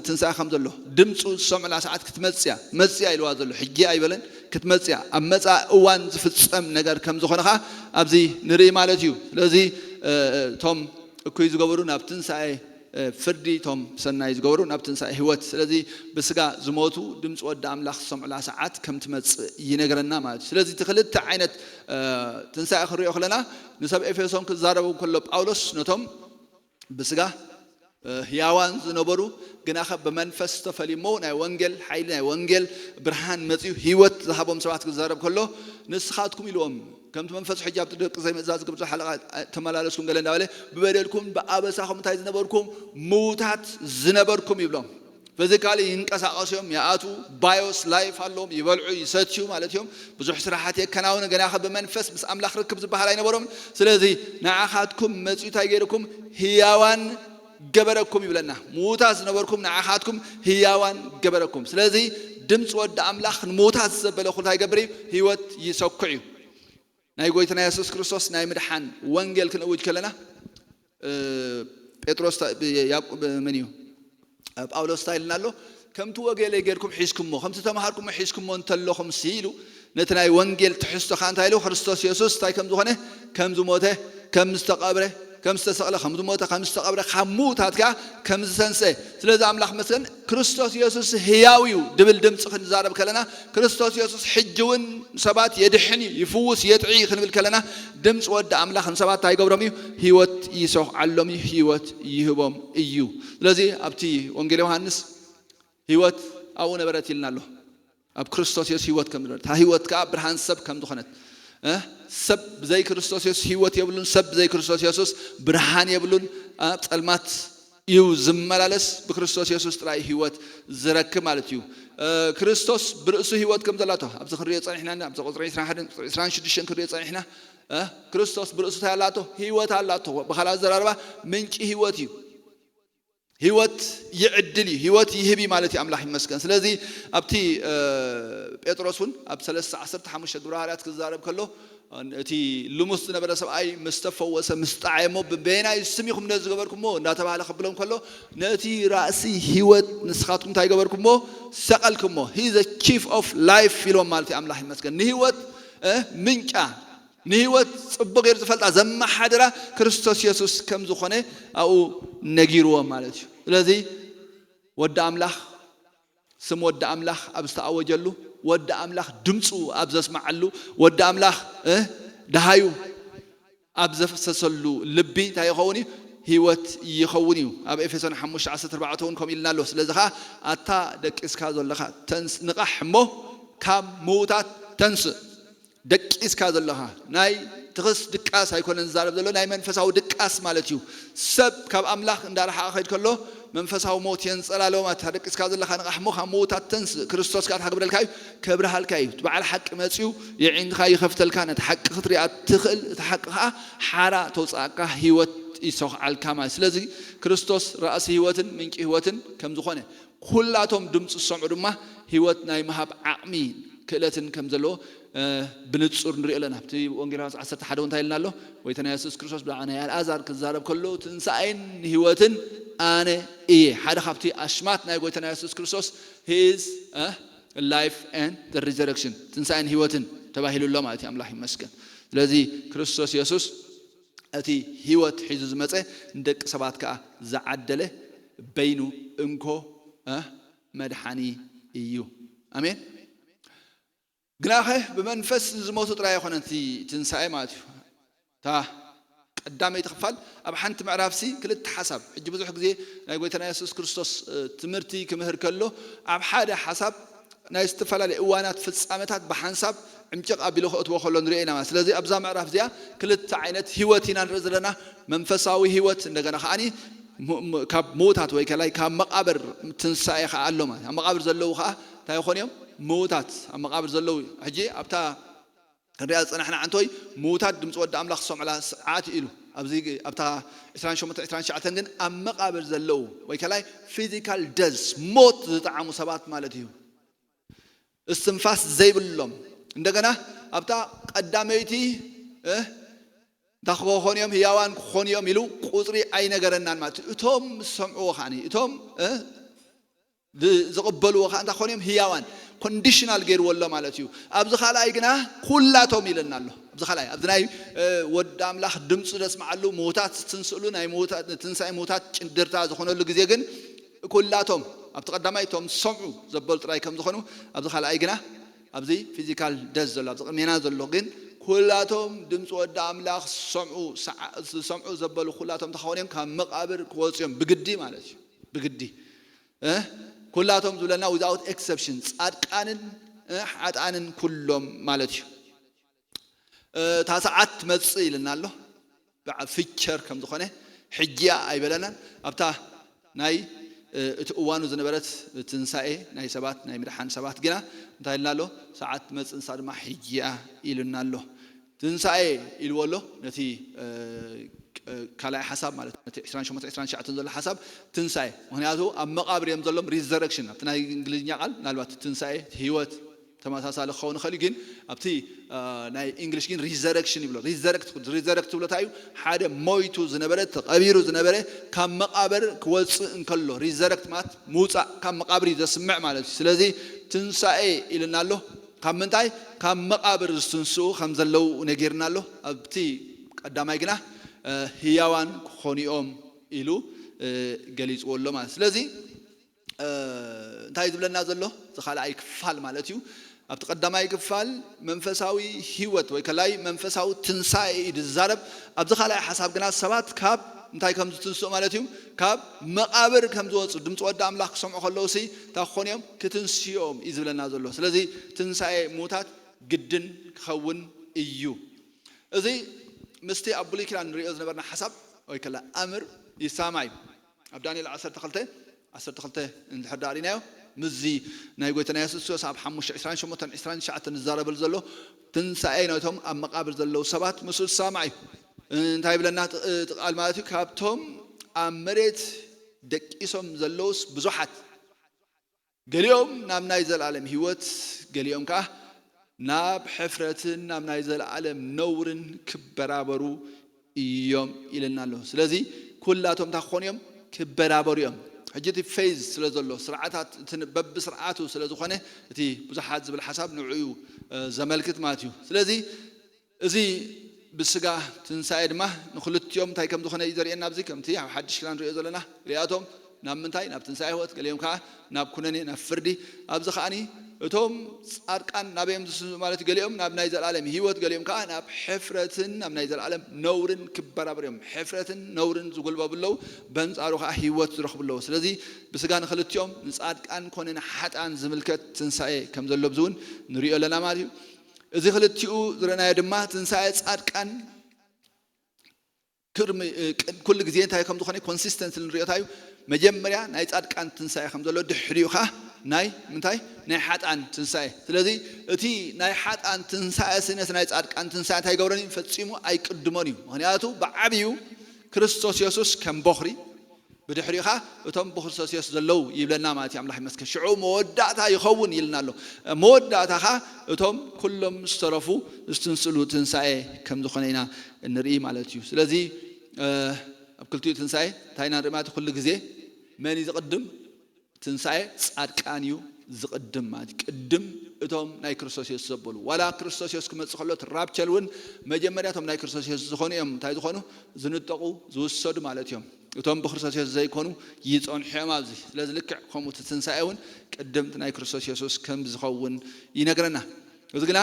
ትንሳኤ ከም ዘሎ ድምፁ ዝሰምዑላ ሰዓት ክትመፅያ መፅያ ኢልዋ ዘሎ ሕጂ ኣይበለን። ክትመፅያ ኣብ መፃ እዋን ዝፍፀም ነገር ከም ዝኾነ ከዓ ኣብዚ ንርኢ ማለት እዩ። ስለዚ እቶም እኩይ ዝገበሩ ናብ ትንሳኤ ፍርዲ፣ እቶም ሰናይ ዝገበሩ ናብ ትንሳኤ ህይወት። ስለዚ ብስጋ ዝሞቱ ድምፂ ወዲ ኣምላኽ ዝሰምዑላ ሰዓት ከም ትመፅእ ይነግረና ማለት እዩ። ስለዚ እቲ ክልተ ዓይነት ትንሳኤ ክንሪኦ ከለና ንሰብ ኤፌሶን ክዛረቡ ከሎ ጳውሎስ ነቶም ብስጋ ህያዋን ዝነበሩ፣ ግናኸ ብመንፈስ ዝተፈልዩ እሞ ናይ ወንጌል ሓይሊ፣ ናይ ወንጌል ብርሃን መጺኡ ህይወት ዝሃቦም ሰባት ክዛረብ ከሎ፣ ንስኻትኩም ኢልዎም፣ ከምቲ መንፈስ ሕጂ ኣብቲ ደቂ ዘይምእዛዝ ግብሪ ሓለቓ ተመላለስኩም ገለ እንዳበለ፣ ብበደልኩም ብኣበሳኹም እንታይ ዝነበርኩም፣ ምውታት ዝነበርኩም ይብሎም። ፊዚካሊ ይንቀሳቐሱ እዮም፣ ይኣትዉ፣ ባዮስ ላይፍ ኣለዎም፣ ይበልዑ ይሰትዩ ማለት እዮም። ብዙሕ ስራሓት የከናውኑ፣ ገናኸ ብመንፈስ ምስ ኣምላኽ ርክብ ዝበሃል ኣይነበሮም። ስለዚ ንዓኻትኩም መፂኡ እንታይ ገይርኩም፣ ህያዋን ገበረኩም ይብለና። ምዉታት ዝነበርኩም ንዓኻትኩም ህያዋን ገበረኩም። ስለዚ ድምፂ ወዲ ኣምላኽ ንምዉታት ዘበለ ኩሉ እንታይ ይገብር እዩ፣ ህይወት ይሰኩዕ እዩ። ናይ ጎይታና የሱስ ክርስቶስ ናይ ምድሓን ወንጌል ክንእውጅ ከለና ጴጥሮስ ያዕቆብ መን እዩ፣ ጳውሎስ እንታይ ኢልና ኣሎ? ከምቲ ወንጌለይ ጌርኩም ሒዝኩሞ፣ ከምቲ ተምሃርኩሞ ሒዝኩሞ እንተለኹም ሲ ኢሉ፣ ነቲ ናይ ወንጌል ትሕዝቶ ከዓ እንታይ ኢሉ? ክርስቶስ የሱስ እንታይ ከም ዝኾነ፣ ከም ዝሞተ፣ ከም ዝተቐብረ፣ ከም ዝተሰቕለ፣ ከም ዝሞተ፣ ከም ዝተቐብረ፣ ካብ ምዉታት ከዓ ከም ዝተንስአ። ስለዚ ኣምላኽ መስገን ክርስቶስ የሱስ ህያው እዩ ድብል ድምፂ ክንዛረብ ከለና፣ ክርስቶስ የሱስ ሕጂ እውን ሰባት የድሕን እዩ፣ ይፍውስ፣ የጥዒ እዩ ክንብል ከለና፣ ድምፂ ወዲ ኣምላኽ ንሰባት እንታይ ይገብሮም እዩ? ህይወት ይሰኹዓሎም እዩ፣ ህይወት ይህቦም እዩ። ስለዚ ኣብቲ ወንጌል ዮሃንስ ህይወት ኣብኡ ነበረት ኢልና ኣሎ። ኣብ ክርስቶስ የሱስ ህይወት ከም ዝነበረት፣ እታ ህይወት ከዓ ብርሃን ሰብ ከም ዝኾነት፣ እ? ሰብ ብዘይ ክርስቶስ የሱስ ህይወት የብሉን፣ ሰብ ብዘይ ክርስቶስ የሱስ ብርሃን የብሉን። ኣብ ጸልማት እዩ ዝመላለስ፣ ብክርስቶስ የሱስ ጥራይ ህይወት ዝረክብ ማለት እዩ። እ፣ ክርስቶስ ብርእሱ ህይወት ከም ዘላቶ ኣብዚ ክንሪኦ ጸኒሕና ኢና፣ ኣብዚ ቁጽሪ ዕስራን ሓደን ቁጽሪ ዕስራን ሽዱሽተን ክንሪኦ ጸኒሕና፣ እ፣ ክርስቶስ ብርእሱ እንታይ ኣላቶ? ህይወት ኣላቶ። ብኻልእ ኣዘራርባ ምንጪ ህይወት እዩ። ህይወት ይዕድል እዩ፣ ህይወት ይህብ እዩ ማለት እዩ። ኣምላኽ ይመስገን። ስለዚ ኣብቲ፣ እ፣ ጴጥሮስ እውን ኣብ ሰለስተ ዓሰርተ ሓሙሽተ ግብረ ሃዋርያት ክዛረብ ከሎ፣ እቲ ልሙስ ዝነበረ ሰብኣይ ምስ ተፈወሰ፣ ምስ ጠዓየ እሞ፣ ብበየናይ ስም ኢኹም ነዚ ዝገበርኩምዎ? እንዳተባህለ ከብሎም ከሎ፣ ነቲ ራእሲ ህይወት ንስኻትኩም እንታይ ገበርኩምዎ? ሰቐልኩምዎ። He is the chief of life ኢልዎም ማለት እዩ። ኣምላኽ ይመስገን። ንህይወት፣ እ፣ ምንጫ፣ ንህይወት ጽቡቕ ገይሩ ዝፈልጣ፣ ዘመሓድራ ክርስቶስ የሱስ ከም ዝኾነ ኣብኡ ነጊርዎም ማለት እዩ። ስለዚ ወዲ ኣምላኽ፣ ስም ወዲ ኣምላኽ ኣብ ዝተኣወጀሉ፣ ወዲ ኣምላኽ ድምፁ ኣብ ዘስመዓሉ፣ ወዲ ኣምላኽ፣ እ፣ ደሃዩ ኣብ ዘፈሰሰሉ ልቢ እንታይ ይኸውን እዩ? ህይወት ይኸውን እዩ። ኣብ ኤፌሶን ሓሙሽተ ዓሰርተ ኣርባዕተ እውን ከምኡ ኢልና ኣሎ። ስለዚ ኸዓ ኣታ ደቂስካ ዘለኻ ተንስ-፣ ንቓሕ እሞ ካብ ምዉታት ተንስእ። ደቂስካ ዘለኻ ናይ ትኽስ ድቃስ ኣይኮነን ዝዛረብ ዘሎ፣ ናይ መንፈሳዊ ድቃስ ማለት እዩ። ሰብ ካብ ኣምላኽ እንዳረሓቐ ከይድ ከሎ መንፈሳዊ ሞት የንጸላልዎ ማለት። ኣታ ደቂስካ ዘለኻ ንቓሕ እሞ ካብ ምዉታት ተንስእ። ክርስቶስ ከኣ እንታይ ክብረልካ እዩ? ከብርሃልካ እዩ። እቲ በዓል ሓቂ መጺኡ የዒንትኻ ይኸፍተልካ፣ ነቲ ሓቂ ክትሪኣ ትኽእል፣ እቲ ሓቂ ከኣ ሓራ ተውጽኣካ፣ ህይወት ይሰኹዓልካ ማለት። ስለዚ ክርስቶስ ራእሲ ህይወትን ምንጪ ህይወትን ከም ዝኾነ፣ ኩላቶም ድምፂ ዝሰምዑ ድማ ህይወት ናይ ምሃብ ዓቕሚ ክእለትን ከም ዘለዎ፣ እ፣ ብንጹር ንሪኦ ኣለና። ኣብቲ ወንጌል ዮሃንስ ዓሰርተ ሓደ እንታይ ኢልና ኣሎ? ጎይታና የሱስ ክርስቶስ ብዛዕባ ናይ ኣልኣዛር ክዛረብ ከሎ፣ ትንሳኤን ህይወትን ኣነ እየ። ሓደ ካብቲ ኣሽማት ናይ ጎይታና የሱስ ክርስቶስ፣ he is, እ፣ life and the resurrection፣ ትንሳኤን ህይወትን ተባሂሉ ኣሎ ማለት እዩ። ኣምላኽ ይመስገን። ስለዚ ክርስቶስ የሱስ እቲ ህይወት ሒዙ ዝመጸ ንደቂ ሰባት ከኣ ዝዓደለ በይኑ እንኮ፣ እ፣ መድሓኒ እዩ። ኣሜን። ግናኸ ብመንፈስ ንዝሞቱ ጥራይ ኣይኮነን እቲ ትንሳኤ ማለት እዩ። እታ ቀዳመይቲ ክፋል ኣብ ሓንቲ ምዕራፍሲ ክልተ ሓሳብ። ሕጂ ብዙሕ ግዜ ናይ ጎይታና የሱስ ክርስቶስ፣ እ፣ ትምህርቲ ክምህር ከሎ ኣብ ሓደ ሓሳብ ናይ ዝተፈላለዩ እዋናት ፍጻመታት ብሓንሳብ ዕምጭቕ ኣቢሉ ከእትዎ ከሎ ንሪኦ ኢና። ስለዚ ኣብዛ ምዕራፍ እዚኣ ክልተ ዓይነት ህይወት ኢና ንርኢ ዘለና። መንፈሳዊ ህይወት፣ እንደገና ከዓኒ ሙ-፣ ሙ-፣ ካብ ምዉታት ወይ ከላይ ካብ መቓብር ትንሳኤ ከኣ ኣሎ ማለት። ኣብ መቓብር ዘለዉ ከኣ እንታይ ይኾኑ እዮም? ምዉታት። ኣብ መቓብር ዘለዉ። ሕጂ ኣብታ ክንሪኣ ዝጸናሕና ዓንቶይ ምዉታት ድምፂ ወዲ ኣምላኽ ዝሰምዑላ ሰዓት ኢሉ። ኣብዚ ኣብታ ዕስራን ሸሞንተን ዕስራን ትሽዓተን ግን ኣብ መቓብር ዘለዉ ወይ ከላይ ፊዚካል ደዝ፣ ሞት ዝጠዓሙ ሰባት ማለት እዩ። እስትንፋስ ዘይብሎም። እንደገና ኣብታ ቀዳመይቲ፣ እ፣ እንታይ ክኾኑ እዮም? ህያዋን ክኾኑ እዮም ኢሉ ቁጽሪ ኣይነገረናን ማለት እዩ። እቶም ዝሰምዕዎ ከዓኒ፣ እቶም፣ እ፣ ዝ-፣ ዝቕበልዎ ከዓ እንታይ ክኾኑ እዮም? ህያዋን። ኮንዲሽናል ገይርዎ ኣሎ ማለት እዩ። ኣብዚ ካልኣይ ግና ኩላቶም ኢለና ኣሎ። ኣብዚ ካልኣይ፣ ኣብዚ ናይ፣ እ፣ ወዲ ኣምላኽ ድምፂ ዘስምዓሉ፣ ምዉታት ዝትንስእሉ፣ ናይ ምዉታት፣ ትንሳኤ ምዉታት ጭድርታ ዝኾነሉ ግዜ ግን ኩላቶም፣ ኣብቲ ቀዳማይ እቶም ዝሰምዑ ዘበሉ ጥራይ ከም ዝኾኑ፣ ኣብዚ ካልኣይ ግና፣ ኣብዚ ፊዚካል ደዝ ዘሎ፣ ኣብዚ ቅድሜና ዘሎ ግን ኩላቶም ድምፂ ወዲ ኣምላኽ ዝሰምዑ ሰዓ- ዝሰምዑ ዘበሉ ኩላቶም ተኾን እዮም ካብ መቓብር ክወፁ እዮም ብግዲ ማለት እዩ። ብግዲ እ? ኩላቶም ዝብለና without exception ፃድቃንን እ? ሓጣንን ኩሎም ማለት እዩ። እ፣ እታ ሰዓት ትመፅእ ኢልና ኣሎ። በዓ- ፊቸር ከም ዝኾነ ሕጂ እያ ኣይበለናን። ኣብታ ናይ እ፣ እቲ እዋኑ ዝነበረት ትንሳኤ ናይ ሰባት ናይ ምድሓን ሰባት ግና እንታይ ኢልና ኣሎ? ሰዓት ትመፅእ ንሳ ድማ ሕጂ እያ ኢሉና ኣሎ። ትንሳኤ ኢልዎ ኣሎ ነቲ እ፣ ቅ- ካልኣይ ሓሳብ ማለት ነቲ ዕስራን ሸሞንተን ዕስራን ትሽዓተን ዘሎ ሓሳብ ትንሳኤ። ምክንያቱ ኣብ መቓብር እዮም ዘሎም ሪዘረክሽን ኣብቲ ናይ እንግሊዝኛ ቃል ምናልባት ትንሳኤ ህይወት ተመሳሳሊ ክኸውን ይኽእል እዩ፣ ግን ኣብቲ እ፣ ናይ እንግሊሽ ግን ሪዘረክሽን ይብሎ። ሪዘረክት ሪዘረክት ትብሎ እንታይ እዩ? ሓደ ሞይቱ ዝነበረ ተቐቢሩ ዝነበረ ካብ መቓብር ክወፅእ እንከሎ ሪዘረክት ማለት ምውፃእ ካብ መቓብር እዩ ዘስምዕ ማለት እዩ። ስለዚ ትንሳኤ ኢልና ኣሎ። ካብ ምንታይ? ካብ መቓብር ዝትንስኡ ከም ዘለዉ ነጊርና ኣሎ። ኣብቲ ቀዳማይ ግና እ፣ ህያዋን ክኾኑ እዮም ኢሉ እ፣ ገሊፅዎ ኣሎ ማለት። ስለዚ እ፣ እንታይ ዝብለና ዘሎ? እዚ ካልኣይ ክፋል ማለት እዩ። ኣብቲ ቀዳማይ ክፋል መንፈሳዊ ህይወት ወይ ከላይ መንፈሳዊ ትንሳኤ እዩ ዝዛረብ። ኣብዚ ካልኣይ ሓሳብ ግና ሰባት ካብ እንታይ ከም ዝትንስኡ ማለት እዩ፣ ካብ መቓብር ከም ዝወፁ ድምፂ ወዲ ኣምላኽ ክሰምዑ ከለዉ ሲ እንታይ ክኾኑ እዮም? ክትንስኡ እዮም እዩ ዝብለና ዘሎ። ስለዚ ትንሳኤ ሙታት ግድን ክኸውን እዩ። እዚ ምስቲ ኣብ ብሉይ ኪዳን ንሪኦ ዝነበርና ሓሳብ ወይ ከላ ኣምር ይሳማ እዩ። ኣብ ዳንኤል ዓሰርተ ክልተ ዓሰርተ ክልተ እንድሕር ዳኣ ሪናዮ ምስዚ ናይ ጎይታና የሱስ ክርስቶስ ኣብ ሓሙሽተ ዕስራን ሸሞንተን ዕስራን ትሽዓተን ዝዛረበሉ ዘሎ ትንሳኤ ናይቶም ኣብ መቓብር ዘለዉ ሰባት ምስኡ ዝሳማዕ እዩ። እንታይ ይብለና እቲ ቃል ማለት እዩ? ካብቶም ኣብ መሬት ደቂሶም ዘለዉስ ብዙሓት ገሊኦም ናብ ናይ ዘለኣለም ህይወት፣ ገሊኦም ከኣ ናብ ሕፍረትን ናብ ናይ ዘለኣለም ነውርን ክበራበሩ እዮም ኢለና ኣሎ። ስለዚ ኩላቶም እንታይ ክኾኑ እዮም? ክበራበሩ እዮም። ሕጂ እቲ ፌዝ ስለ ዘሎ ስርዓታት እቲ ን- በብስርዓቱ ስለ ዝኾነ እቲ ብዙሓት ዝብል ሓሳብ ንዕኡ እ፣ ዘመልክት ማለት እዩ። ስለዚ እዚ ብስጋ ትንሳኤ ድማ ንክልቲኦም እንታይ ከም ዝኾነ እዩ ዘርእየና። ኣብዚ ከምቲ ኣብ ሓድሽ ኪዳን ንሪኦ ዘለና ሪኣቶም ናብ ምንታይ? ናብ ትንሳኤ ህይወት፣ ገሊኦም ከዓ ናብ ኩነኔ፣ ናብ ፍርዲ። ኣብዚ ከዓኒ እቶም ጻድቃን ናበዮም ዝስንኡ ማለት እዩ? ገሊኦም ናብ ናይ ዘለኣለም ህይወት፣ ገሊኦም ከዓ ናብ ሕፍረትን ናብ ናይ ዘለኣለም ነውርን ክበራበሩ እዮም። ሕፍረትን ነውርን ዝጉልበቡ ኣለዉ፣ በንጻሩ ከዓ ህይወት ዝረኽቡ ኣለዉ። ስለዚ ብስጋ ንክልቲኦም ንጻድቃን ኮነ ንሓጥኣን ዝምልከት ትንሳኤ ከም ዘሎ ኣብዚ እውን ንሪኦ ኣለና ማለት እዩ። እዚ ክልቲኡ ዝረኣናዮ ድማ ትንሳኤ ጻድቃን ክርሚ እ፣ ቅ- ኩሉ ግዜ እንታይ ከም ዝኾነ ኮንሲስተንት ንሪኦ እንታይ እዩ? መጀመርያ ናይ ጻድቃን ትንሳኤ ከም ዘሎ፣ ድሕሪኡ ከዓ ናይ ምንታይ? ናይ ሓጥኣን ትንሳኤ። ስለዚ እቲ ናይ ሓጥኣን ትንሳኤ ሲ ነቲ ናይ ጻድቃን ትንሳኤ እንታይ ይገብረን እዩ? ፈጺሙ ኣይቅድሞን እዩ። ምክንያቱ ብዓብዩ ክርስቶስ የሱስ ከም ቦኽሪ፣ ብድሕሪኡ ከዓ እቶም ብክርስቶስ የሱስ ዘለዉ ይብለና ማለት እዩ። ኣምላኽ ይመስገን። ሽዑ መወዳእታ ይኸውን ኢልና ኣሎ። መወዳእታ ከዓ እቶም ኩሎም ዝተረፉ ዝትንስሉ ትንሳኤ ከም ዝኾነ ኢና ንርኢ ማለት እዩ። ስለዚ እ፣ ኣብ ክልቲኡ ትንሳኤ እንታይ ኢና ንርኢ ማለት እዩ? ኩሉ ግዜ መን እዩ ዝቕድም? ትንሳኤ ጻድቃን እዩ ዝቕድም ማለት እዩ። ቅድም እቶም ናይ ክርስቶስ የሱስ ዘበሉ፣ ዋላ ክርስቶስ የሱስ ክመጽእ ከሎ እቲ ራፕቸር እውን መጀመርያ እቶም ናይ ክርስቶስ የሱስ ዝኾኑ እዮም እንታይ ዝኾኑ? ዝንጠቑ፣ ዝውሰዱ ማለት እዮም። እቶም ብክርስቶስ የሱስ ዘይኮኑ ይጸንሑ እዮም ኣብዚ። ስለዚ ልክዕ ከምኡ እቲ ትንሳኤ እውን ቅድምቲ ናይ ክርስቶስ የሱስ ከም ዝኸውን ይነግረና። እዚ ግና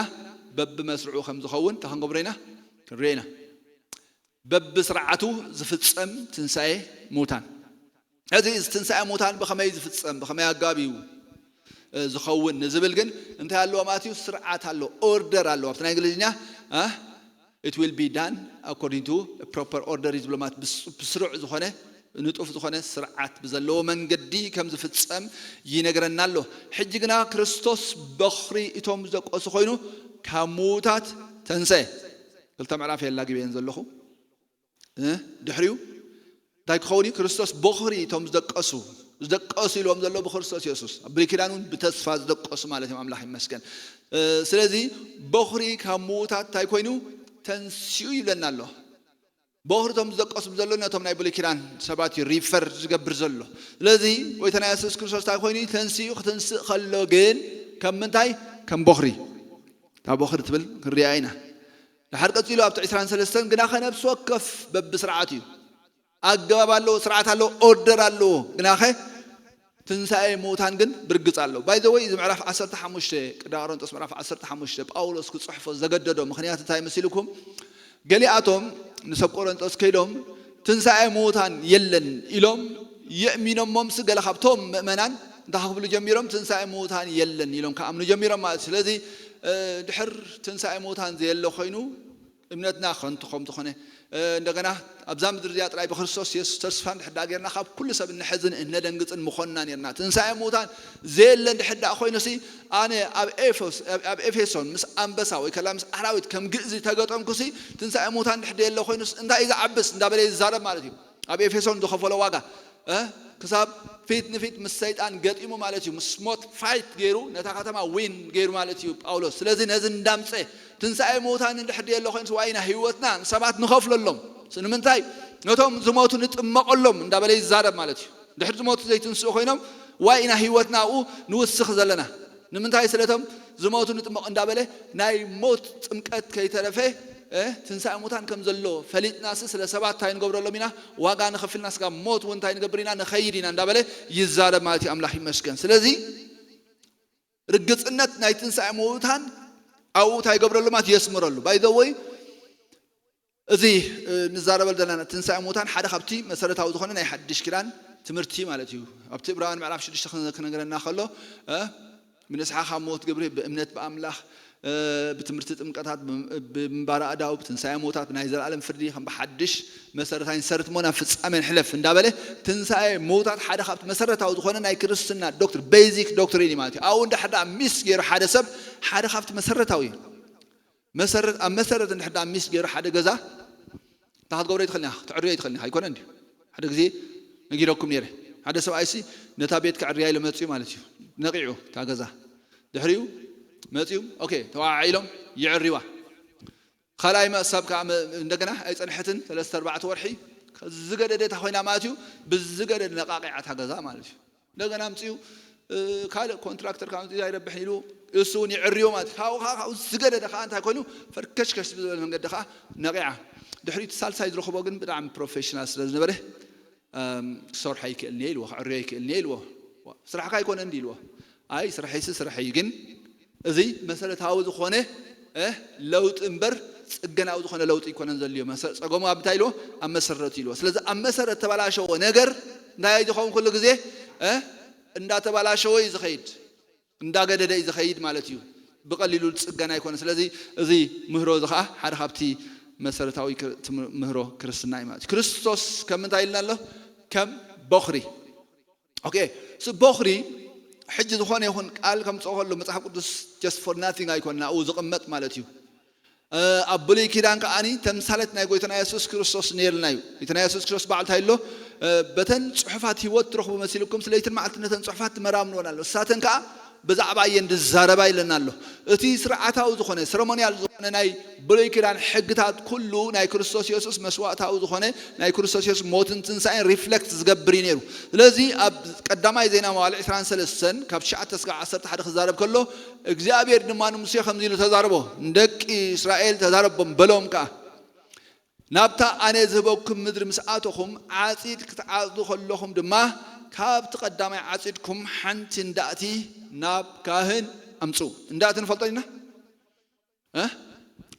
በብመስርዑ ከም ዝኸውን እንታይ ክንገብሮ ኢና? ክንሪኦ ኢና። በብስርዓቱ ዝፍጸም ትንሳኤ ሙታን። እዚ እዚ ትንሳኤ ሙታን ብኸመይ ዝፍጸም፣ ብኸመይ ኣጋቢቡ እ፣ ዝኸውን ንዝብል ግን እንታይ ኣለዎ ማለት እዩ? ስርዓት ኣለዎ፣ ኦርደር ኣለዎ። ኣብቲ ናይ እንግሊዝኛ እ፣ it will be done according to proper order እዩ ዝብሎ ማለት ብስ- ብስሩዕ ዝኾነ ንጡፍ ዝኾነ ስርዓት ብዘለዎ መንገዲ ከም ዝፍጸም ይነግረና ኣሎ። ሕጂ ግና ክርስቶስ በኽሪ እቶም ዝደቀሱ ኮይኑ ካብ ምዉታት ተንሰ። ክልተ ምዕራፍ የላግበየን ዘለኹ። እ? ድሕሪኡ እንታይ ክኸውን እዩ? ክርስቶስ በኹሪ እቶም ዝደቀሱ፣ ዝደቀሱ ኢልዎም ዘሎ ብክርስቶስ የሱስ። ኣብ ብሉይ ኪዳን እውን ብተስፋ ዝደቀሱ ማለት እዮም። ኣምላኽ ይመስገን። እ፣ ስለዚ በኹሪ ካብ ምዉታት እንታይ ኮይኑ? ተንሲኡ ይብለና ኣሎ። በኹሪ እቶም ዝደቀሱ ዘሎ ነቶም ናይ ብሉይ ኪዳን ሰባት እዩ ሪፈር ዝገብር ዘሎ። ስለዚ ጎይታና የሱስ ክርስቶስ እንታይ ኮይኑ? ተንሲኡ ክትንስእ ከሎ ግን ከም ምንታይ? ከም በኹሪ። እታ በኹሪ ትብል ክንሪኣ ኢና። ድሓር ቀጺሉ ኣብቲ ዕስራን ሰለስተን ግናኸ ነፍሲ ወከፍ በብስርዓት እዩ። ኣገባብ ኣለዎ፣ ስርዓት ኣለዎ፣ ኦርደር ኣለዎ። ግናኸ እቲ ትንሳኤ ምዉታን ግን ብርግጽ ኣሎ። By the way፣ እዚ ምዕራፍ ዓሰርተ ሓሙሽተ፣ ቀዳማይ ቆሮንጦስ ምዕራፍ ዓሰርተ ሓሙሽተ፣ ጳውሎስ ክጽሕፎ ዘገደዶ ምኽንያት እንታይ መሲልኩም? ገሊኣቶም ንሰብ ቆሮንጦስ ከይዶም ትንሳኤ ምዉታን የለን ኢሎም የእሚኖሞምሲ፣ ገለ ካብቶም ምእመናን እንታይ ክብሉ ጀሚሮም? ትንሳኤ ምዉታን የለን ኢሎም ክኣምኑ ጀሚሮም ማለት እዩ። ስለዚ ድሕር ትንሳኤ ምዉታን ዘየለ ኮይኑ እምነትና ከንቱ ከም ዝኾነ፣ እንደገና ኣብዛ ምድሪ እዚኣ ጥራይ ብክርስቶስ የሱስ ተስፋ እንድሕር ጌርና ካብ ኩሉ ሰብ እንሕዝን እነደንግጽን ምኾንና ኔርና። ትንሳኤ ምዉታን ዘየለ እንድሕር ደኣ ኮይኑሲ፣ ኣነ ኣብ ኤፌሶን ምስ ኣንበሳ ወይ ከላ ምስ ኣራዊት ከም ግእዚ ተገጠምኩሲ፣ ትንሳኤ ምዉታን እንድሕር ዘየለ ኮይኑስ እንታይ እዩ ዝዓብስ እንዳበለ ይዛረብ ማለት እዩ። ኣብ ኤፌሶን ዝኸፈሎ ዋጋ ክሳብ ፊት ንፊት ምስ ሰይጣን ገጢሙ ማለት እዩ። ምስ ሞት ፋይት ገይሩ ነታ ከተማ ዊን ገይሩ ማለት እዩ ጳውሎስ። ስለዚ ነዚ እንዳምፀ ትንሳኤ ምዉታን እንድሕር የለ ኮይኑስ ዋይና ህይወትና ንሰባት ንኸፍለሎም። ንምንታይ? ነቶም ዝሞቱ ንጥመቐሎም እንዳበለ ይዛረብ ማለት እዩ። ድሕር ዝሞቱ ዘይትንስኡ ኮይኖም ዋይና ህይወትና ኣብኡ ንውስኽ ዘለና። ንምንታይ? ስለቶም ዝሞቱ ንጥመቕ እንዳበለ ናይ ሞት ጥምቀት ከይተረፈ ትንሳኤ ሙታን ከም ዘሎ ፈሊጥናሲ ስለ ሰባት እንታይ ንገብረሎም ኢና? ዋጋ ንኸፍልና ስጋ ሞት እውን እንታይ ንገብር ኢና? ንኸይድ ኢና እንዳበለ ይዛረብ ማለት እዩ። ኣምላኽ ይመስገን። ስለዚ ርግጽነት ናይ ትንሳኤ ሙታን ኣብኡ እንታይ ይገብረሉ ማለት የስምረሉ። By the way፣ እዚ ንዛረበል ዘለና ትንሳኤ ሙታን ሓደ ካብቲ መሰረታዊ ዝኾነ ናይ ሓድሽ ኪዳን ትምህርቲ ማለት እዩ። ኣብቲ ዕብራውያን ምዕራፍ ሽዱሽተ ክነገረና ከሎ ብንስሓ ካብ ሞት ግብሪ ብእምነት ብኣምላኽ ብትምህርቲ ጥምቀታት ብምንባር ኣእዳው ብትንሳኤ ሙታት ብናይ ዘላለም ፍርዲ ከም ብሓድሽ መሰረታይን ሰርት ሞና ፍጻሜን ሕለፍ እንዳበለ ትንሳኤ ሙታት ሓደ ካብቲ መሰረታዊ ዝኾነ ናይ ክርስትና ዶክትር ቤዚክ ዶክትሪን እዩ ማለት እዩ። ኣብኡ እንድሕር ደኣ ሚስ ገይሩ ሓደ ሰብ ሓደ ካብቲ መሰረታዊ እዩ። መሰረት ኣብ መሰረት እንድሕር ደኣ ሚስ ገይሩ ሓደ ገዛ እንታይ ክትገብሮ ይትኽእል ኢኻ? ክትዕርዮ ይትኽእል ኢኻ። ኣይኮነ እንዲ ሓደ ግዜ ነጊረኩም ነይረ። ሓደ ሰብኣይሲ ነታ ቤት ክዕርያ ኢሉ መፅዩ ማለት እዩ። ነቂዑ እታ ገዛ ድሕሪኡ መፅዩ ኦኬ ተዋዓ ኢሎም ይዕርዋ። ካልኣይ መእሳብ ከዓ እንደገና ኣይፀንሐትን ሰለስተ ኣርባዕተ ወርሒ ዝገደደ እታ ኮይና ማለት እዩ። ብዝገደድ ነቃቂዓ እታ ገዛ ማለት እዩ። እንደገና ኣምፅኡ ካልእ ኮንትራክተር ካብ ምፅኡ ኣይረብሕን ኢሉ እሱ እውን ይዕርዮ ማለት እዩ። ካብኡ ከዓ ካብኡ ዝገደደ ከዓ እንታይ ኮይኑ ፈርከሽከሽ ብዝበለ መንገዲ ከዓ ነቂዓ። ድሕሪኡ እቲ ሳልሳይ ዝረኽቦ ግን ብጣዕሚ ፕሮፌሽናል ስለ ዝነበረ ክሰርሖ ኣይክእልን እየ ኢልዎ፣ ክዕርዮ ኣይክእልን እየ ኢልዎ። ስራሕካ ኣይኮነ እንዲ ኢልዎ። ኣይ ስርሐይሲ ስርሐይ እዩ፣ ግን እዚ መሰረታዊ ዝኾነ ለውጢ እምበር ፅገናዊ ዝኾነ ለውጢ ኣይኮነን ዘልዮ። ጸገሙ ኣብ እንታይ ኢልዎ? ኣብ መሰረቱ ኢልዎ። ስለዚ ኣብ መሰረት ተበላሸዎ ነገር እንታይ እዩ ዝኸውን? ኩሉ ግዜ እንዳተበላሸወ እዩ ዝኸይድ፣ እንዳገደደ እዩ ዝኸይድ ማለት እዩ። ብቐሊሉ ዝፅገን ኣይኮነ። ስለዚ እዚ ምህሮ እዚ ከዓ ሓደ ካብቲ መሰረታዊ ምህሮ ክርስትና እዩ ማለት እዩ። ክርስቶስ ከም እንታይ ኢልና ኣሎ? ከም ቦኽሪ። ኦኬ፣ ስ ቦኽሪ ሕጂ ዝኾነ ይኹን ቃል ከምፅኦ ከሎ መፅሓፍ ቅዱስ just for nothing ኣይኮነ ኣብኡ ዝቕመጥ ማለት እዩ። ኣብ ብሉይ ኪዳን ከዓኒ ተምሳሌት ናይ ጎይታና የሱስ ክርስቶስ ነይርና እዩ። ጎይታና የሱስ ክርስቶስ በዓል እንታይ ኣሎ? በተን ፅሑፋት ህይወት ትረኽቡ መሲልኩም ስለይትን መዓልትን ነተን ፅሑፋት ትመራምንወን ኣሎ። እሳተን ከዓ ብዛዕባ እየን ዝዛረባ ኢለና ኣሎ። እቲ ስርዓታዊ ዝኾነ ሰረሞኒያል ዝኾነ ናይ ብሉይ ኪዳን ሕግታት ኩሉ ናይ ክርስቶስ የሱስ መስዋእታዊ ዝኾነ ናይ ክርስቶስ የሱስ ሞትን ትንሳኤን ሪፍሌክት ዝገብር እዩ ነይሩ። ስለዚ ኣብ ቀዳማይ ዜና መዋዕል ዕስራን ሰለስተን ካብ ትሽዓተ እስካብ ዓሰርተ ሓደ ክዛረብ ከሎ እግዚኣብሔር ድማ ንሙሴ ከምዚ ኢሉ ተዛረቦ፣ ንደቂ እስራኤል ተዛረቦም በሎም ከዓ ናብታ ኣነ ዝህበኩም ምድሪ ምስ ኣተኹም ዓጺድ ክትዓጽዱ ከለኹም ድማ ካብቲ ቀዳማይ ዓጺድኩም ሓንቲ እንዳእቲ ናብ ካህን ኣምጽኡ። እንዳእቲ ንፈልጦ ኢና እ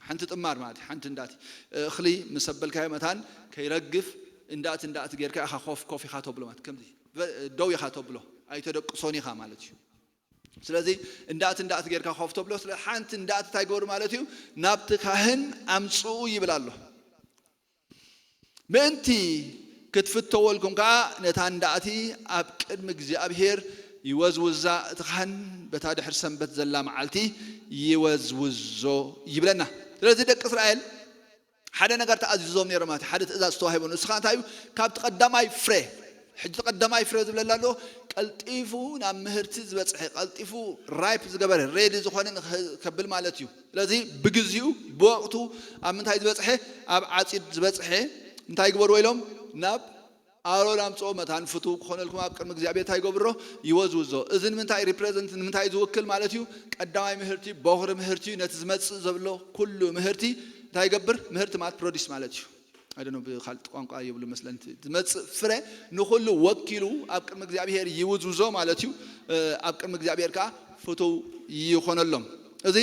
ሓንቲ ጥማር ማለት ሓንቲ እንዳእቲ እኽሊ ምስ ኣበልካዮ መታን ከይረግፍ እንዳእቲ እንዳእቲ ጌርካ ኢኻ ኮፍ ኮፍ ኢኻ ተብሎ ማለት ከምዚ ደው ኢኻ ተብሎ ኣይተደቅሶን ኢኻ ማለት እዩ። ስለዚ እንዳእቲ እንዳእቲ ጌርካ ኮፍ ተብሎ ስለ ሓንቲ እንዳእቲ እንታይ ግበሩ ማለት እዩ ናብቲ ካህን ኣምጽኡ ይብል ኣሎ። ምእንቲ ክትፍተወልኩም ከዓ ነታ እንዳእቲ ኣብ ቅድሚ እግዚኣብሔር ይወዝውዛ፣ እቲ ካህን በታ ድሕሪ ሰንበት ዘላ መዓልቲ ይወዝውዞ ይብለና። ስለዚ ደቂ እስራኤል ሓደ ነገር ተኣዚዞም ነይሮም ማለት ሓደ ትእዛዝ ዝተዋሂቦም ንስኻ እንታይ እዩ ካብቲ ቀዳማይ ፍረ ሕጂ ቀዳማይ ፍረ ዝብለላ ኣሎ ቀልጢፉ ናብ ምህርቲ ዝበፅሐ ቀልጢፉ ራይፕ ዝገበረ ሬዲ ዝኾነ ከብል ማለት እዩ። ስለዚ ብግዚኡ ብወቅቱ ኣብ ምንታይ ዝበፅሐ ኣብ ዓፂድ ዝበፅሐ እንታይ ግበርዎ ኢሎም ናብ ኣሮን ኣምፅኦ መታን ፍቱ ክኾነልኩም ኣብ ቅድሚ እግዚኣብሔር እንታይ ይገብሮ ይወዝውዞ። እዚ ንምንታይ ሪፕሬዘንት ንምንታይ ዝውክል ማለት እዩ? ቀዳማይ ምህርቲ ቦኽሪ ምህርቲ እዩ። ነቲ ዝመፅእ ዘሎ ኩሉ ምህርቲ እንታይ ይገብር? ምህርቲ ማለት ፕሮዲስ ማለት እዩ። I don't know ብካልእ ቋንቋ የብሉ መስለን፣ ዝመፅእ ፍረ ንኹሉ ወኪሉ ኣብ ቅድሚ እግዚኣብሔር ይውዝውዞ ማለት እዩ። ኣብ ቅድሚ እግዚኣብሔር ከዓ ፍቱው ይኾነሎም። እዚ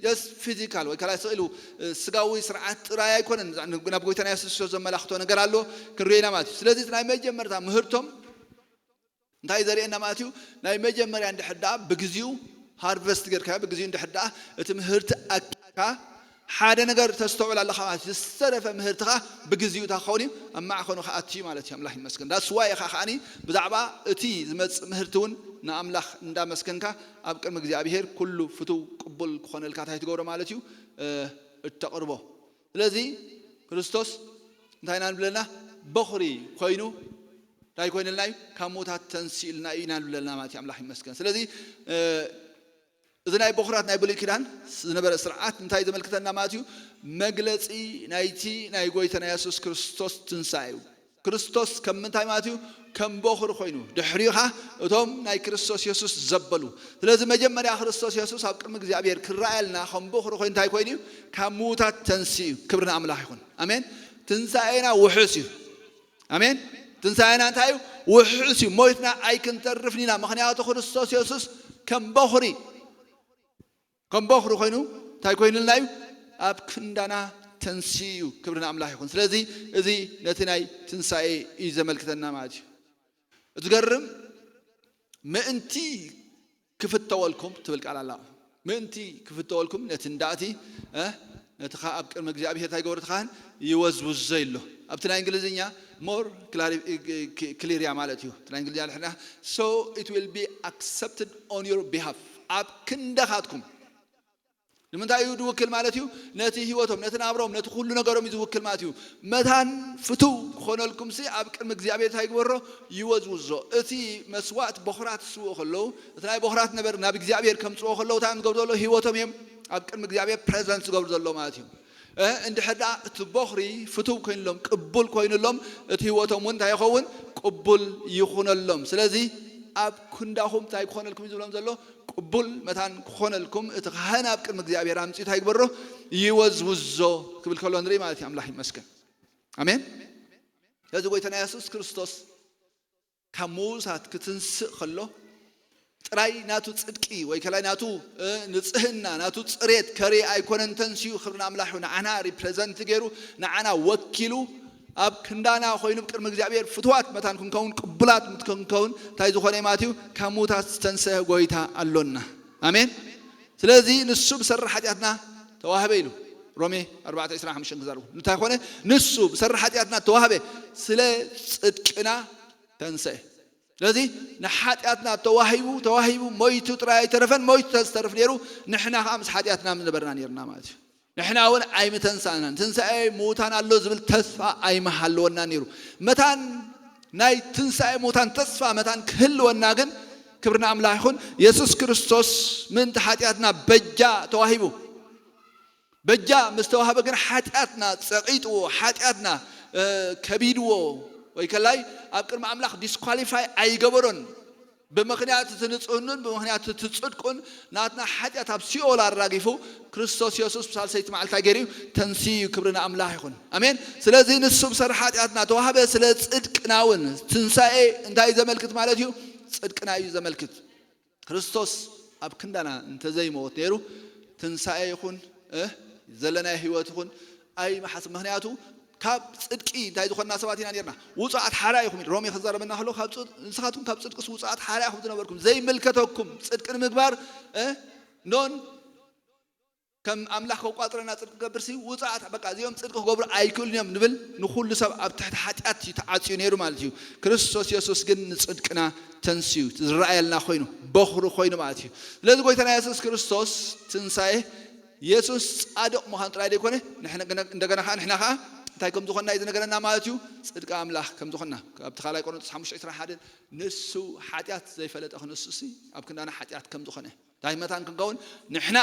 just physical ወይ ካልኣይ ስቕ ኢሉ ስጋዊ ስርዓት ጥራይ ኣይኮነን። ናብ ጎይታና የሱስ ክርስቶስ ዘመላኽቶ ነገር ኣሎ፣ ክንሪኦ ኢና ማለት እዩ። ስለዚ እቲ ናይ መጀመርታ ምህርቶም እንታይ ዘርእየና ማለት እዩ? ናይ መጀመርያ እንድሕር ደኣ ብግዚኡ ሃርቨስት ጌርካ፣ ብግዚኡ እንድሕር ደኣ እቲ ምህርቲ ኣኪካ ሓደ ነገር ተስተውዕል ኣለኻ ማለት እዩ። ዝተረፈ ምህርትኻ ብግዚኡ እንታይ ክኸውን እዩ? ኣብ ማዕኸኑ ክኣቱ እዩ ማለት እዩ። ኣምላኽ ይመስገን። ዳስዋ ኢኻ ከዓኒ ብዛዕባ እቲ ዝመጽእ ምህርቲ እውን ንኣምላኽ እንዳመስገንካ ኣብ ቅድሚ እግዚኣብሔር ኩሉ ፍቱው ቅቡል ክኾነልካ እንታይ ትገብሮ ማለት እዩ? እተቕርቦ። ስለዚ ክርስቶስ እንታይ ኢና ንብለና? በኹሪ ኮይኑ እንታይ ኮይንልና እዩ? ካብ ምዉታት ተንሲእልና እዩ ኢና ንብለና ማለት እዩ። ኣምላኽ ይመስገን። ስለዚ እዚ ናይ በኹራት ናይ ብሉይ ኪዳን ዝነበረ ስርዓት እንታይ ዘመልክተና ማለት እዩ? መግለጺ ናይቲ ናይ ጎይታና የሱስ ክርስቶስ ትንሳኤ እዩ። ክርስቶስ ከም ምንታይ ማለት እዩ? ከም በኹሪ ኮይኑ፣ ድሕሪኡ ኸዓ እቶም ናይ ክርስቶስ የሱስ ዘበሉ። ስለዚ መጀመርያ ክርስቶስ የሱስ ኣብ ቅድሚ እግዚኣብሔር ክረኣየልና ከም በኹሪ ኮይኑ እንታይ ኮይኑ እዩ? ካብ ምዉታት ተንሲኡ እዩ። ክብሪ ንኣምላኽ ይኹን። ኣሜን። ትንሳኤና ውሑስ እዩ። ኣሜን። ትንሳኤና እንታይ እዩ? ውሑስ እዩ። ሞይትና ኣይክንተርፍን ኢና። ምኽንያቱ ክርስቶስ የሱስ ከም በኹሪ ከም በኹሪ ኮይኑ እንታይ ኮይኑልና እዩ? ኣብ ክንዳና ተንስኡ እዩ። ክብሪ ንኣምላኽ ይኹን። ስለዚ እዚ ነቲ ናይ ትንሳኤ እዩ ዘመልክተና ማለት እዩ። ዝገርም ምእንቲ ክፍተወልኩም ትብል ቃል ኣላ። ምእንቲ ክፍተወልኩም ነቲ እንዳእቲ ነቲ ኸዓ ኣብ ቅድሚ እግዚኣብሔር እንታይ ገበሩ? እቲ ካህን ይወዝውዞ ይሎ። ኣብቲ ናይ እንግሊዝኛ ሞር ክሊር እያ ማለት እዩ። እቲ ናይ እንግሊዝኛ ድሕና so it will be accepted on your behalf፣ ኣብ ክንደኻትኩም ንምንታይ እዩ ዝውክል ማለት እዩ? ነቲ ህይወቶም፣ ነቲ ናብሮም፣ ነቲ ኩሉ ነገሮም እዩ ዝውክል ማለት እዩ። መታን ፍቱው ክኾነልኩም ሲ ኣብ ቅድሚ እግዚኣብሔር እንታይ ይግበሮ? ይወዝውዞ። እቲ መስዋእት በኹራት ዝስውኡ ከለዉ፣ እቲ ናይ በኹራት ነበር ናብ እግዚኣብሔር ከምፅዎ ከለዉ እንታይ እዮም ዝገብሩ ዘለዉ? ህይወቶም እዮም ኣብ ቅድሚ እግዚኣብሔር ፕሬዘንት ዝገብሩ ዘለዉ ማለት እዩ። እንድሕር ደኣ እቲ በኹሪ ፍቱው ኮይኑሎም ቅቡል ኮይኑሎም እቲ ህይወቶም እውን እንታይ ይኸውን? ቅቡል ይኹነሎም። ስለዚ ኣብ ክንዳኹም እንታይ ክኾነልኩም እዩ ዝብሎም ዘሎ? ቅቡል መታን ክኾነልኩም እቲ ካህን ኣብ ቅድሚ እግዚኣብሔር ኣምፅኡ እንታይ ይግበሮ? ይወዝውዞ ክብል ከሎ ንርኢ ማለት እዩ። ኣምላኽ ይመስገን። ኣሜን። ስለዚ ጎይታና የሱስ ክርስቶስ ካብ ምዉታት ክትንስእ ከሎ ጥራይ ናቱ ጽድቂ ወይ ከላይ ናቱ ንጽህና ናቱ ጽሬት ከርኢ ኣይኮነን ተንስኡ። ክብሪ ንኣምላኽ ይኹን። ንዓና ሪፕረዘንት ገይሩ ንዓና ወኪሉ ኣብ ክንዳና ኮይኑ ቅድሚ እግዚኣብሔር ፍትዋት መታን ክንከውን ቅቡላት ክንከውን እንታይ ዝኾነ ማለት እዩ? ካብ ምዉታት ዝተንሰአ ጎይታ ኣሎና። ኣሜን። ስለዚ ንሱ ብሰሪ ሓጢኣትና ተዋህበ ኢሉ ሮሜ ኣርባዕተ ዕስራን ሓሙሽተን ክዛረቡ እንታይ ኮነ? ንሱ ብሰሪ ሓጢኣትና ተዋህበ፣ ስለ ጽድቅና ተንሰአ። ስለዚ ንሓጢኣትና ተዋሂቡ ተዋሂቡ ሞይቱ ጥራይ ኣይተረፈን፣ ሞይቱ ተዝተርፍ ነይሩ ንሕና ከዓ ምስ ሓጢኣትና ምነበርና ነርና ማለት እዩ። ንሕና እውን ኣይምተንሳእናን። ትንሳኤ ምዉታን ኣሎ ዝብል ተስፋ ኣይምሃለወና ነይሩ። መታን ናይ ትንሳኤ ምዉታን ተስፋ መታን ክህልወና ግን ክብሪ ንኣምላኽ ይኹን። የሱስ ክርስቶስ ምእንቲ ሓጢኣትና በጃ ተዋሂቡ። በጃ ምስ ተዋህበ ግን ሓጢኣትና ጸቒጥዎ፣ ሓጢኣትና ከቢድዎ ወይ ከላይ ኣብ ቅድሚ ኣምላኽ ዲስኳሊፋይ ኣይገበሮን። ብምኽንያት እቲ ንጽህኑን ብምኽንያት እቲ ጽድቁን ናትና ሓጢኣት ኣብ ሲኦል ኣራጊፉ ክርስቶስ የሱስ ብሳልሰይቲ መዓልቲ ገይሩ እዩ ተንስኡ። ክብሪ ንኣምላኽ ይኹን። ኣሜን። ስለዚ ንሱ ብሰሪ ሓጢኣትና ተዋህበ፣ ስለ ጽድቅና እውን ትንሳኤ እንታይ ዘመልክት ማለት እዩ? ጽድቅና እዩ ዘመልክት። ክርስቶስ ኣብ ክንዳና እንተዘይመወት ነይሩ ትንሳኤ ይኹን ዘለናይ ህይወት ይኹን ኣይመሓስ። ምኽንያቱ ካብ ጽድቂ እንታይ ዝኾንና ሰባት ኢና ነርና? ውጹዓት ሓራ ኢኹም ኢሉ ሮሜ ክዛረበና ከሎ ንስኻትኩም ካብ ጽድቅስ ውጹዓት ሓራ ኢኹም ዝነበርኩም ዘይምልከተኩም ጽድቂ ንምግባር ኖን ከም ኣምላኽ ከቋጽረና ጽድቂ ክገብር ሲ ውጽኣት በቃ እዚኦም ጽድቂ ክገብሩ ኣይክእሉን እዮም ንብል። ንኹሉ ሰብ ኣብ ትሕቲ ሓጢኣት እዩ ተዓጽዩ ነይሩ ማለት እዩ። ክርስቶስ የሱስ ግን ንጽድቅና ተንስዩ ዝረኣየልና ኮይኑ በኹሪ ኮይኑ ማለት እዩ። ስለዚ ጎይታና የሱስ ክርስቶስ ትንሳኤ የሱስ ጻድቕ ምዃን ጥራይ ዘይኮነ እንደገና ከዓ ንሕና ከዓ እንታይ ከም ዝኾንና እዩ ዝነገረና ማለት እዩ። ጽድቂ ኣምላኽ ከም ዝኾንና ኣብቲ ካልኣይ ቆሮንቶስ ሓሙሽተ ዕስራን ሓደን ንሱ ሓጢኣት ዘይፈለጠ ክንሱ ሲ ኣብ ክንዳና ሓጢኣት ከም ዝኾነ እንታይ መታን ክንከውን ንሕና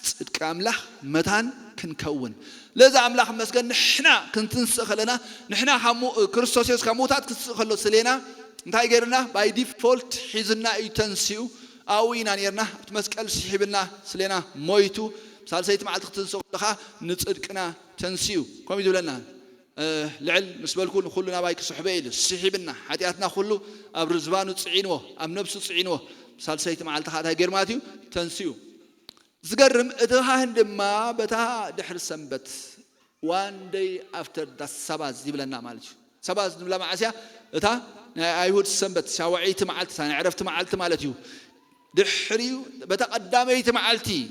ጽድቂ ኣምላኽ መታን ክንከውን። ለዚ ኣምላኽ መስገን ንሕና ክንትንስእ ከለና ንሕና ካብ ሙ- ክርስቶስ የሱስ ካብ ምውታት ክትስእ ከሎ ስሌና እንታይ ገይርና ባይ ዲፎልት ሒዝና እዩ ተንስኡ። ኣብኡ ኢና ነርና ኣብቲ መስቀል ስሒብና ስሌና ሞይቱ ሳልሰይቲ መዓልቲ ክትንስእ ከለኻ ንጽድቅና ተንስኡ ከምኡ እዩ ዝብለና። ልዕል ምስ በልኩ ንኹሉ ናባይ ክስሕበ ኢሉ ስሒብና ሓጢኣትና ኩሉ ኣብ ርዝባኑ ፅዒንዎ ኣብ ነብሱ ፅዒንዎ ሳልሰይቲ መዓልቲ ከዓ እንታይ ገይሩ ማለት እዩ ተንስኡ። ዝገርም እቲ ካህን ድማ በታ ድሕሪ ሰንበት one day after the Sabbath ይብለና ማለት እዩ። ሰባዝ ንብላ መዓስ እያ? እታ ናይ ኣይሁድ ሰንበት ሻውዐይቲ መዓልቲ እታ ናይ ዕረፍቲ መዓልቲ ማለት እዩ። ድሕሪኡ በታ ቀዳመይቲ መዓልቲ እዩ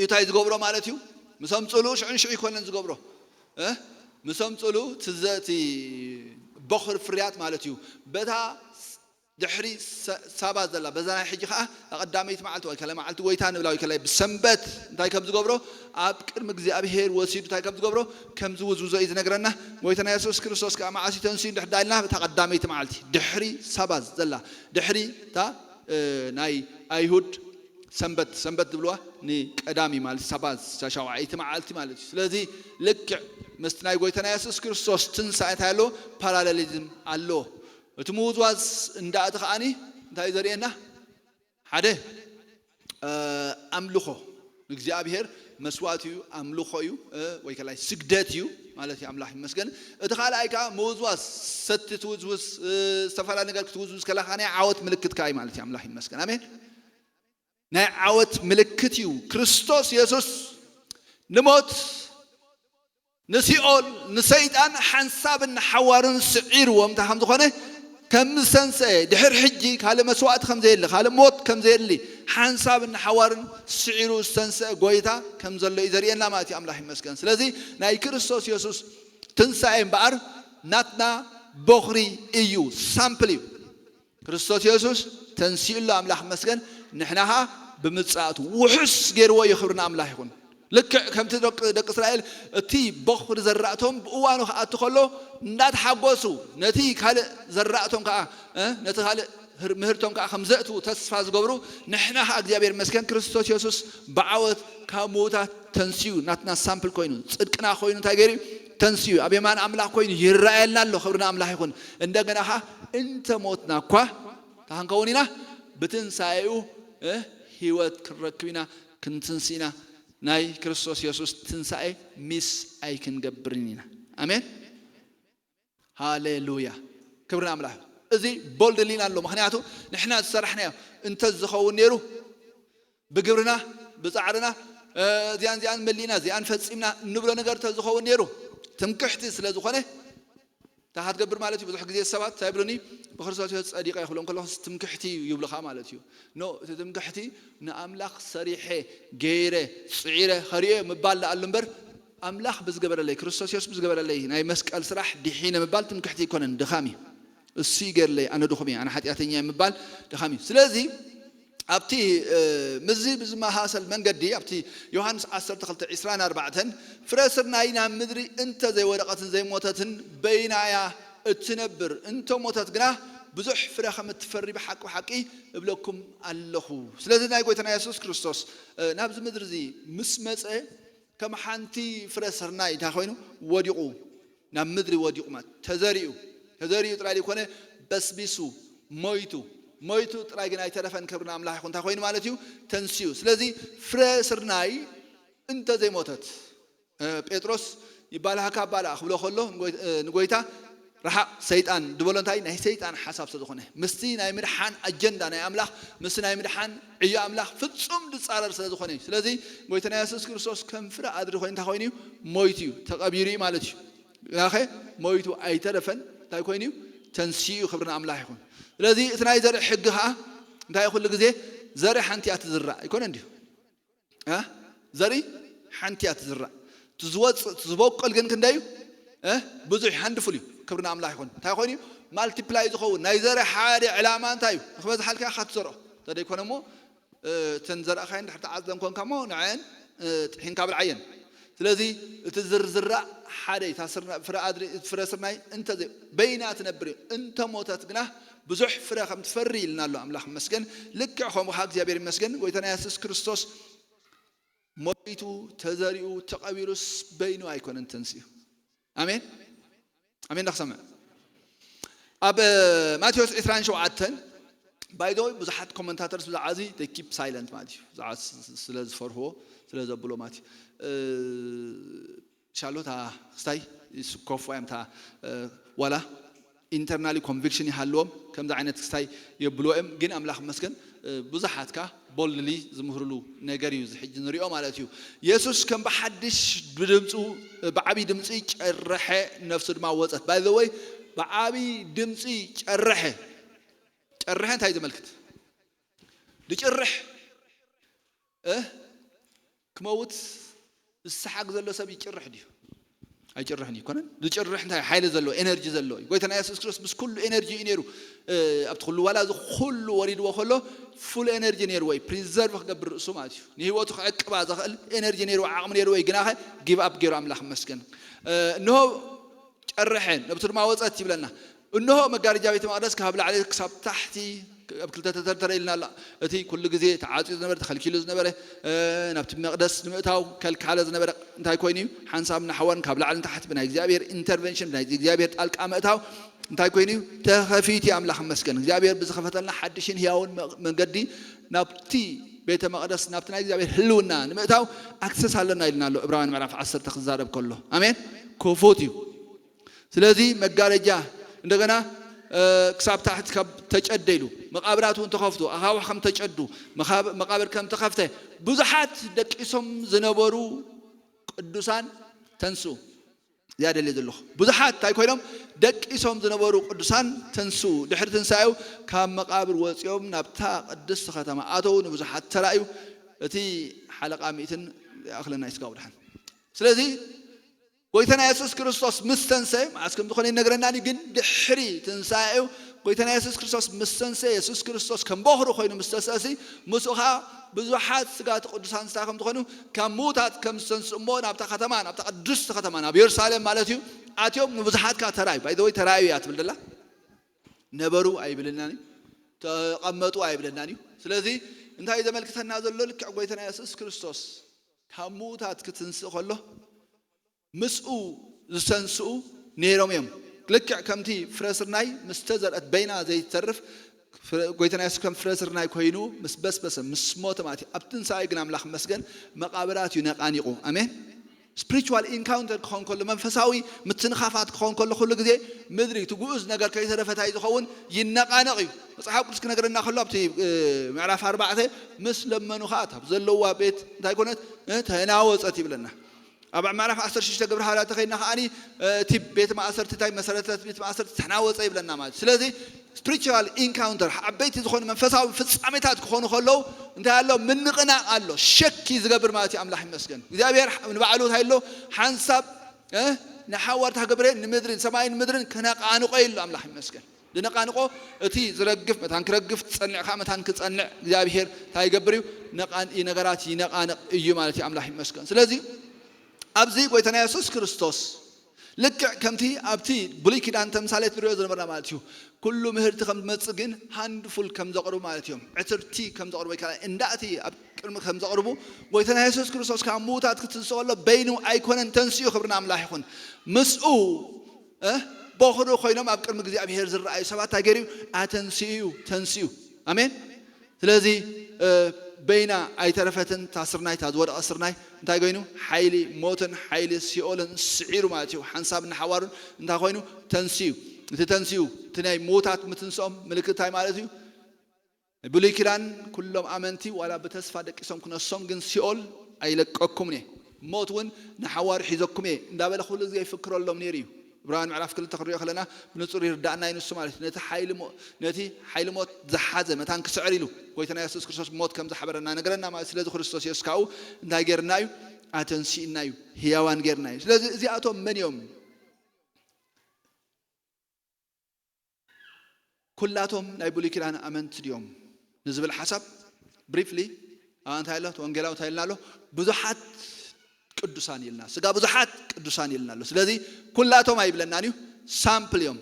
እንታይ ዝገብሮ ማለት እዩ? ምስ ኣምፅሉ ሽዑን ሽዑ ይኮነን ዝገብሮ እ ምስ ኣምፅሉ ትዘቲ በኽሪ ፍርያት ማለት እዩ። በታ ድሕሪ ሳባ ዘላ በዛ ናይ ሕጂ ከዓ ቀዳመይቲ መዓልቲ ወይ ከላይ መዓልቲ ጎይታ ንብላ ወይ ከላይ ብሰንበት እንታይ ከም ዝገብሮ ኣብ ቅድሚ እግዚኣብሄር ወሲዱ እንታይ ከም ዝገብሮ ከም ዝውዝውዞ እዩ ዝነግረና። ጎይታና የሱስ ክርስቶስ ከዓ መዓስ እዩ ተንስኡ እንድሕር ዳልና እታ ቀዳመይቲ መዓልቲ ድሕሪ ሳባ ዘላ ድሕሪ እታ ናይ ኣይሁድ ሰንበት ሰንበት ዝብልዋ ንቀዳሚ ማለት ሳባ ሻውዓይቲ መዓልቲ ማለት እዩ። ስለዚ ልክዕ ምስቲ ናይ ጎይታና የሱስ ክርስቶስ ትንሳኤ እንታይ ኣለዎ? ፓራሌሊዝም ኣለዎ። እቲ ምውዝዋዝ እንዳእቲ ከዓኒ እንታይ እዩ ዘርእየና? ሓደ ኣምልኾ ንእግዚኣብሔር መስዋእቲ እዩ፣ ኣምልኾ እዩ ወይ ከላይ ስግደት እዩ ማለት እዩ። ኣምላኽ ይመስገን። እቲ ካልኣይ ከዓ ምውዝዋዝ ሰቲ ትውዝውዝ ዝተፈላለ ነገር ክትውዝውዝ ከለካ ናይ ዓወት ምልክት ከዓ እዩ ማለት እዩ። ኣምላኽ ይመስገን። ኣሜን። ናይ ዓወት ምልክት እዩ። ክርስቶስ የሱስ ንሞት ንሲኦል ንሰይጣን ሓንሳብን ሓዋርን ስዒርዎም እንታይ ከም ዝኾነ ከም ዝተንስአ ድሕር ሕጂ ካልእ መስዋእቲ ከም ዘየሊ ካልእ ሞት ከም ዘየሊ ሓንሳብን ሓዋርን ስዒሩ ዝተንስአ ጎይታ ከም ዘሎ እዩ ዘርእየና ማለት እዩ። ኣምላኽ ይመስገን። ስለዚ ናይ ክርስቶስ የሱስ ትንሳኤ እምበኣር ናትና ቦኽሪ እዩ፣ ሳምፕል እዩ። ክርስቶስ የሱስ ተንሲኡ ኣሎ፣ ኣምላኽ ይመስገን። ንሕና ኸዓ ብምጽኣቱ ውሑስ ገይርዎ እዩ። ክብሪ ንኣምላኽ ይኹን። ልክዕ ከምቲ ደቂ ደቂ እስራኤል እቲ በኹሪ ዘራእቶም ብእዋኑ ክኣቱ ከሎ እንዳተሓጎሱ ነቲ ካልእ ዘራእቶም ከዓ እ ነቲ ካልእ ህር- ምህርቶም ከዓ ከም ዘእትዉ ተስፋ ዝገብሩ ንሕና ከዓ እግዚኣብሔር ይመስገን ክርስቶስ የሱስ ብዓወት ካብ ምዉታት ተንስዩ ናትና ሳምፕል ኮይኑ ጽድቅና ኮይኑ እንታይ ገይሩ እዩ? ተንስዩ ኣብ የማን ኣምላኽ ኮይኑ ይረኣየልና ኣሎ። ክብሪ ንኣምላኽ ይኹን። እንደገና ከዓ እንተ ሞትና እኳ እንታይ ክንከውን ኢና? ብትንሳኤኡ እ ህይወት ክንረክብ ኢና፣ ክንትንስ ኢና። ናይ ክርስቶስ የሱስ ትንሳኤ ሚስ ኣይክንገብርን ኢና። ኣሜን። ሃሌሉያ። ክብሪ ንኣምላኽ። እዚ ቦልድ ሊና ኣሎ። ምኽንያቱ ንሕና ዝሰራሕናዮ እንተ ዝኸውን ነይሩ ብግብርና ብፃዕርና እ፣ እዚኣን እዚኣን መሊእና እዚኣን ፈፂምና እንብሎ ነገር እንተ ዝኸውን ነይሩ ትምክሕቲ ስለ ዝኾነ እንታይ ክትገብር ማለት እዩ? ብዙሕ ግዜ ሰባት እንታይ ይብሉኒ? ብክርስቶስ የሱስ ፀዲቐ ክብሎም ከለኹ ትምክሕቲ እዩ ይብሉኻ ማለት እዩ። ኖ፣ እቲ ትምክሕቲ ንኣምላኽ ሰሪሐ ገይረ ፅዒረ ከርእዮ ምባል ደኣሉ እምበር ኣምላኽ ብዝገበረለይ ክርስቶስ የሱስ ብዝገበረለይ ናይ መስቀል ስራሕ ድሒነ ምባል ትምክሕቲ ኣይኮነን፣ ድኻም እዩ። እሱ ይገርለይ ኣነ ድኹም እየ ኣነ ሓጢኣተኛ እየ ምባል ድኻም እዩ። ስለዚ ኣብቲ እ፣ ምስዚ ብዝመሳሰል መንገዲ ኣብቲ ዮሃንስ ዓሰርተ ክልተ ዕስራን ኣርባዕተን ፍረ ስርናይ ናብ ምድሪ እንተ ዘይወደቐትን ዘይሞተትን በይና እያ እትነብር፣ እንተ ሞተት ግና ብዙሕ ፍረ ከም እትፈሪ ብሓቂ ብሓቂ እብለኩም ኣለኹ። ስለዚ ናይ ጎይታና የሱስ ክርስቶስ እ፣ ናብዚ ምድሪ እዚ ምስ መፀ ከም ሓንቲ ፍረ ስርናይ እንታይ ኮይኑ ወዲቑ ናብ ምድሪ ወዲቑ ማለት ተዘሪኡ ተዘሪኡ ጥራይ ዘይኮነ በስቢሱ ሞይቱ ሞይቱ ጥራይ ግን ኣይተረፈን። ክብሪ ንኣምላኽ ይኹን። እንታይ ኮይኑ ማለት እዩ? ተንስኡ። ስለዚ ፍረ ስርናይ እንተ ዘይሞተት እ፣ ጴጥሮስ ይባልሃካ ባልኣ ክብሎ ከሎ ንጎይ- እ፣ ንጎይታ ረሓቕ ሰይጣን ድበሎ እንታይ ናይ ሰይጣን ሓሳብ ስለ ዝኾነ ምስቲ ናይ ምድሓን ኣጀንዳ ናይ ኣምላኽ ምስቲ ናይ ምድሓን ዕዮ ኣምላኽ ፍጹም ዝጻረር ስለ ዝኾነ እዩ። ስለዚ ጎይታና የሱስ ክርስቶስ ከም ፍረ ኣድሪ ኮይኑ እንታይ ኮይኑ እዩ? ሞይቱ እዩ፣ ተቐቢሩ እዩ ማለት እዩ። ያኸ ሞይቱ ኣይተረፈን፣ እንታይ ኮይኑ እዩ? ተንሲኡ እዩ። ክብሪ ንኣምላኽ ይኹን። ስለዚ እቲ ናይ ዘርኢ ሕጊ ኸዓ እንታይ ኩሉ ግዜ ዘርኢ ሓንቲ እያ ትዝራእ ኣይኮነ እንዲሁ እ? ዘርኢ ሓንቲ እያ ትዝራእ። እቲ ዝወፅእ እቲ ዝበቁል ግን ክንደይ እዩ? እ? ብዙሕ ሃንድፉል እዩ። ክብሪ ንኣምላኽ ይኹን። እንታይ ኮይኑ እዩ? ማልቲፕላይ ዝኸውን ናይ ዘርኢ ሓደ ዕላማ እንታይ እዩ? ንክበዝሓልካ ኢኻ ትዘርኦ። እንተደይኮነ እሞ እ፣ እተን ዘርእኻየን ድሕር ተዓፅደን ኮንካ እሞ ንዐን እ፣ ጥሒንካ ብልዓየን። ስለዚ እቲ ዝርዝራእ ሓደ እዩ። እታ ስርና- ፍረ ኣድሪ- ፍረ ስርናይ እንተ ዘይ- በይና ትነብር እዩ። እንተ ሞተት ግና ብዙሕ ፍረ ከም ትፈሪ ኢልና ኣሎ ኣምላኽ ይመስገን። ልክዕ ከምኡ ከዓ እግዚኣብሔር ይመስገን። ጎይታና የሱስ ክርስቶስ ሞይቱ ተዘሪኡ ተቐቢሩስ በይኑ ኣይኮነን ተንስኡ። ኣሜን ኣሜን። እንዳክሰምዕ ኣብ እ፣ ማቴዎስ ዕስራን ሸውዓተን ባይዶ ብዙሓት ኮመንታተርስ ብዛዕባ እዚ they keep silent ማለት እዩ። ብዛዕባ ስ- ስ- ስለ ዝፈርህዎ ስለ ዘብሎ ማለት እዩ። እ፣ ሻሎታ ክስታይ ይስከፉ እዮም። እታ ዋላ ኢንተርናሊ ኮንቪክሽን ይሃልዎም፣ ከምዚ ዓይነት ክስታይ የብልዎ እዮም። ግን ኣምላኽ መስገን ብዙሓት ከኣ ቦልድሊ ዝምህርሉ ነገር እዩ እዚ ሕጂ ንሪኦ ማለት እዩ። የሱስ ከም ብሓድሽ ብድምፁ ብዓብዪ ድምፂ ጨረሐ፣ ነፍሱ ድማ ወፀት። ባይ ዘ ወይ ብዓብዪ ድምፂ ጨረሐ። ጨረሐ እንታይ ዘመልክት? ዝጭርሕ እ ክመውት ዝሰሓግ ዘሎ ሰብ ይጭርሕ ድዩ? ኣይጭርሕን ይኮነን። ዝጭርሕ እንታይ ሓይሊ ዘለዎ፣ ኤነርጂ ዘለዎ እዩ። ጎይታና የሱስ ክርስቶስ ምስ ኩሉ ኤነርጂ እዩ ነይሩ። ኣብቲ ኩሉ ዋላ እዚ ኩሉ ወሪድዎ ከሎ ፉል ኤነርጂ ነይርዎ እዩ። ፕሪዘርቭ ክገብር ርእሱ ማለት እዩ። ንህይወቱ ክዕቅባ ዘኽእል ኤነርጂ ነይርዎ፣ ዓቕሚ ነይርዎ እዩ። ግናኸ ጊቭ ኣፕ ገይሩ ኣምላኽ መስገን። እንሆ ጨርሐ፣ ነብሱ ድማ ወጸት ይብለና። እንሆ መጋረጃ ቤተ መቕደስ ካብ ላዕሊ ክሳብ ታሕቲ ኣብ ክልተ ተተርተረ ኢልና ኣሎ። እቲ ኩሉ ግዜ ተዓጽዩ ዝነበረ፣ ተኸልኪሉ ዝነበረ፣ ናብቲ መቕደስ ንምእታው ከልካለ ዝነበረ እንታይ ኮይኑ እዩ? ሓንሳብ ንሓዋን ካብ ላዕሊ ንታሕቲ ብናይ እግዚኣብሔር ኢንተርቨንሽን፣ ብናይ እግዚኣብሔር ጣልቃ ምእታው እንታይ ኮይኑ እዩ? ተኸፊቱ እዩ። ኣምላኽ ይመስገን። እግዚኣብሔር ብዝኸፈተልና ሓድሽን ህያውን መ-፣ መንገዲ ናብቲ ቤተ መቕደስ፣ ናብቲ ናይ እግዚኣብሔር ህልውና ንምእታው ኣክሰስ ኣለና ኢልና ኣሎ። ዕብራውያን ምዕራፍ ዓሰርተ ክዛረብ ከሎ። ኣሜን። ክፉት እዩ። ስለዚ መጋረጃ እንደገና ክሳብ ታሕቲ ካብ ተጨደ ኢሉ፣ መቓብራት እውን ተኸፍቱ፣ ኣኻውሕ ከም ተጨዱ፣ መቓብር ከም ተኸፍተ፣ ብዙሓት ደቂሶም ዝነበሩ ቅዱሳን ተንስኡ። እዚኣ ደልየ ዘለኹ። ብዙሓት እንታይ ኮይኖም? ደቂሶም ዝነበሩ ቅዱሳን ተንስኡ። ድሕሪ ትንሳኤው ካብ መቓብር ወፂኦም ናብታ ቅድስቲ ከተማ ኣተው፣ ንብዙሓት ተራእዩ። እቲ ሓለቓ ሚእትን ይኣኽለና እዩ ስጋው ድሓን። ስለዚ ጎይታና የሱስ ክርስቶስ ምስ ተንሰ፣ መዓስ ከም ዝኾነ ይነግረናን እዩ፣ ግን ድሕሪ ትንሳኤኡ ጎይታና የሱስ ክርስቶስ ምስ ተንሰ፣ የሱስ ክርስቶስ ከም በኹሪ ኮይኑ ምስ ተንሰሲ፣ ምስኡ ኸዓ ብዙሓት ስጋት ቅዱሳን ስታ ከም ዝኾኑ፣ ካብ ምዉታት ከም ዝተንስኡ እሞ ናብታ ከተማ፣ ናብታ ቅድስቲ ከተማ፣ ናብ የሩሳሌም ማለት እዩ፣ ኣትዮም ንብዙሓት ከዓ ተራእዩ። ባይ ዘ ወይ ተራእዩ እያ ትብል ደላ። ነበሩ ኣይብለናን እዩ፣ ተቐመጡ ኣይብለናን እዩ። ስለዚ እንታይ እዩ ዘመልክተና ዘሎ? ልክዕ ጎይታና የሱስ ክርስቶስ ካብ ምዉታት ክትንስእ ከሎ ምስኡ ዝተንስኡ ነይሮም እዮም። ልክዕ ከምቲ ፍረ ስርናይ ምስ ተዘርአት በይና ዘይተርፍ፣ ፍረ-፣ ጎይታና የሱስ ከም ፍረ ስርናይ ኮይኑ ምስ በስበሰ፣ ምስ ሞተ ማለት እዩ። ኣብ ትንሳኤ ግን ኣምላኽ መስገን መቓብራት እዩ ነቓኒቑ። ኣሜን። ስፒሪቹዋል ኢንካውንተር ክኸውን ከሎ፣ መንፈሳዊ ምትንኻፋት ክኸውን ከሎ፣ ኩሉ ግዜ ምድሪ እቲ ግኡዝ ነገር ከይተረፈ እንታይ ዝኸውን? ይነቓነቕ እዩ። መጽሓፍ ቅዱስ ክነግረና ከሎ ኣብቲ፣ እ፣ ምዕራፍ ኣርባዕተ ምስ ለመኑ ኸኣ እታ ዘለዋ ቤት እንታይ ኮነት? እ፣ ተናወጸት ይብለና። ኣብ ምዕራፍ ዓሰርተ ሽዱሽተ ግብረ ሃዋርያት ተኸይድና ከኣኒ፣ እ፣ እቲ ቤት ማእሰርቲ እንታይ መሰረተ ቤት ማእሰርቲ ተናወጸ ይብለና ማለት እዩ። ስለዚ ስፒሪቹዋል ኢንካውንተር ዓበይቲ ዝኾኑ መንፈሳዊ ፍጻሜታት ክኾኑ ከለዉ እንታይ ኣሎ? ምንቕናቕ ኣሎ። ሸክ እዩ ዝገብር ማለት እዩ። ኣምላኽ ይመስገን። እግዚኣብሔር ንባዕሉ እንታይ ኣሎ? ሓንሳብ፣ እ፣ ንሓዋርታ ገብረ ንምድርን ሰማይን ምድርን ከነቓንቆ ኢሉ ኣምላኽ ይመስገን። ዝነቓንቆ እቲ ዝረግፍ መታን ክረግፍ፣ ዝጸንዕ ከዓ መታን ክጸንዕ እግዚኣብሔር እንታይ ይገብር እዩ? ነቓን-፣ ነገራት ይነቓንቕ እዩ ማለት እዩ። ኣምላኽ ይመስገን። ስለዚ ኣብዚ ጎይታና የሱስ ክርስቶስ ልክዕ ከምቲ ኣብቲ ብሉይ ኪዳን ተምሳሌት ንሪኦ ዝነበርና ማለት እዩ። ኩሉ ምህርቲ ከም ዝመጽእ ግን ሃንድፉል ከም ዘቕርቡ ማለት እዮም። ዕትርቲ ከም ዘቕርቡ ወይ ከዓ እንዳእቲ ኣብ ቅድሚ ከም ዘቕርቡ ጎይታና የሱስ ክርስቶስ ካብ ምዉታት ክትንስኦ ከሎ በይኑ ኣይኮነን ተንስኡ፣ ክብሪ ንኣምላኽ ይኹን። ምስኡ፣ እ፣ በኹሪ ኮይኖም ኣብ ቅድሚ እግዚኣብሔር ዝረኣዩ ሰባት እንታይ ገይሩ እዩ? ኣተንስኡ እዩ፣ ተንስኡ። ኣሜን። ስለዚ፣ እ፣ በይና ኣይተረፈትን። እታ ስርናይ፣ እታ ዝወደቐ ስርናይ እንታይ ኮይኑ? ሓይሊ ሞትን ሓይሊ ሲኦልን ስዒሩ ማለት እዩ። ሓንሳብ ንሓዋሩን እንታይ ኮይኑ? ተንስኡ። እቲ ተንስኡ፣ እቲ ናይ ምዉታት ምትንስኦም ምልክት እንታይ ማለት እዩ? ብሉይ ኪዳን ኩሎም ኣመንቲ ዋላ ብተስፋ ደቂሶም ክነሶም፣ ግን ሲኦል ኣይለቀኩም እየ፣ ሞት እውን ንሓዋሩ ሒዘኩም እየ እንዳበለ ኩሉ ግዜ ይፍክረሎም ነይሩ እዩ። ዕብራውያን ምዕራፍ ክልተ ክንሪኦ ከለና ብንጹር ይርዳእና እዩ ንሱ ማለት እዩ። ነቲ ሓይሊ ሞ-፣ ነቲ ሓይሊ ሞት ዝሓዘ መታን ክስዕር ኢሉ ጎይታና የሱስ ክርስቶስ ሞት ከም ዝሓበረና ነገረና ማለት። ስለዚ ክርስቶስ የሱስ ካብኡ እንታይ ገይርና እዩ? ኣተንሲእና እዩ፣ ህያዋን ገይርና እዩ። ስለዚ እዚኣቶም መን እዮም? ኩላቶም ናይ ብሉይ ኪዳን ኣመንቲ ድዮም ንዝብል ሓሳብ ብሪፍሊ ኣብ እንታይ ኣሎ? እቲ ወንጌላዊ እንታይ ኢልና ኣሎ? ብዙሓት ቅዱሳን ኢልና፣ ስጋ ብዙሓት ቅዱሳን ኢልና ኣሎ። ስለዚ ኩላቶም ኣይብለናን እዩ፣ ሳምፕል እዮም።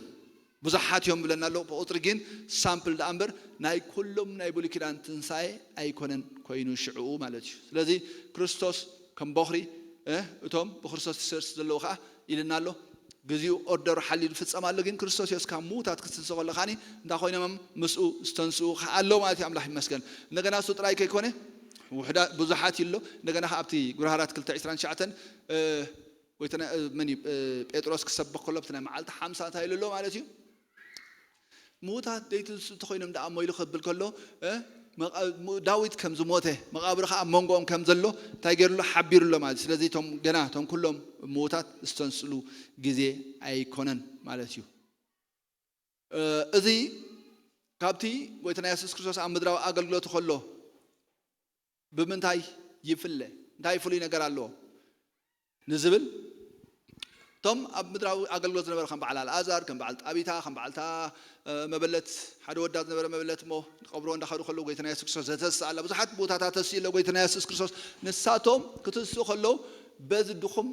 ብዙሓት እዮም ብለና ኣሎ ብቁፅሪ፣ ግን ሳምፕል ደኣ እምበር ናይ ኩሎም ናይ ብሉይ ኪዳን ትንሳኤ ኣይኮነን ኮይኑ ሽዕኡ ማለት እዩ። ስለዚ ክርስቶስ ከም በኹሪ፣ እ፣ እቶም ብክርስቶስ ተሰርስቲ ዘለዉ ከዓ ኢልና ኣሎ። ግዜኡ ኦርደሩ ሓልዩ ዝፍጸም ኣሎ፣ ግን ክርስቶስ የሱስ ካብ ምዉታት ክትንስእ ከሎ ከኣኒ እንታይ ኮይኖም? ምስኡ ዝተንስኡ ከኣ ኣሎ ማለት እዩ። ኣምላኽ ይመስገን። እንደገና እሱ ጥራይ ከይኮነ ውሕዳ-፣ ብዙሓት እዩ ኣሎ። እንደገና ከኣ ኣብቲ ግብረ ሃዋርያት ክልተ ዕስራን ትሽዓተን፣ እ፣ ወይተ ናይ- እ፣ መን እዩ? እ፣ ጴጥሮስ ክሰብኽ ከሎ፣ ኣብቲ ናይ መዓልቲ ሓምሳ እንታይ ኢሉ ኣሎ ማለት እዩ? ምዉታት ዘይትንስኡ እንተኾይኖም ደኣ እሞ ኢሉ ክብል ከሎ፣ እ፣ መቓ- ሙ- ዳዊት ከም ዝሞተ፣ መቓብሩ ኸዓ ኣብ መንጎኦም ከም ዘሎ እንታይ ገይሩ ኣሎ? ሓቢሩ ኣሎ ማለት እዩ። ስለዚ እቶም ገና፣ እቶም ኩሎም ምዉታት ዝተንስሉ ግዜ ኣይኮነን ማለት እዩ። እ፣ እዚ ካብቲ ጎይታና የሱስ ክርስቶስ ኣብ ምድራዊ ኣገልግሎቱ ከሎ ብምንታይ ይፍለ? እንታይ ፍሉይ ነገር ኣለዎ ንዝብል፣ እቶም ኣብ ምድራዊ ኣገልግሎት ዝነበረ ከም በዓል ኣልኣዛር፣ ከም በዓል ጣቢታ፣ ከም በዓልታ፣ እ፣ መበለት፣ ሓደ ወዳ ዝነበረ መበለት እሞ ንቐብሮ እንዳኸዱ ከለዉ ጎይታና የሱስ ክርስቶስ ዘተስኣላ ብዙሓት ቦታታት ተስኡ ኣሎ ጎይታና የሱስ ክርስቶስ። ንሳቶም ክትስኡ ከለዉ በዚ ድኹም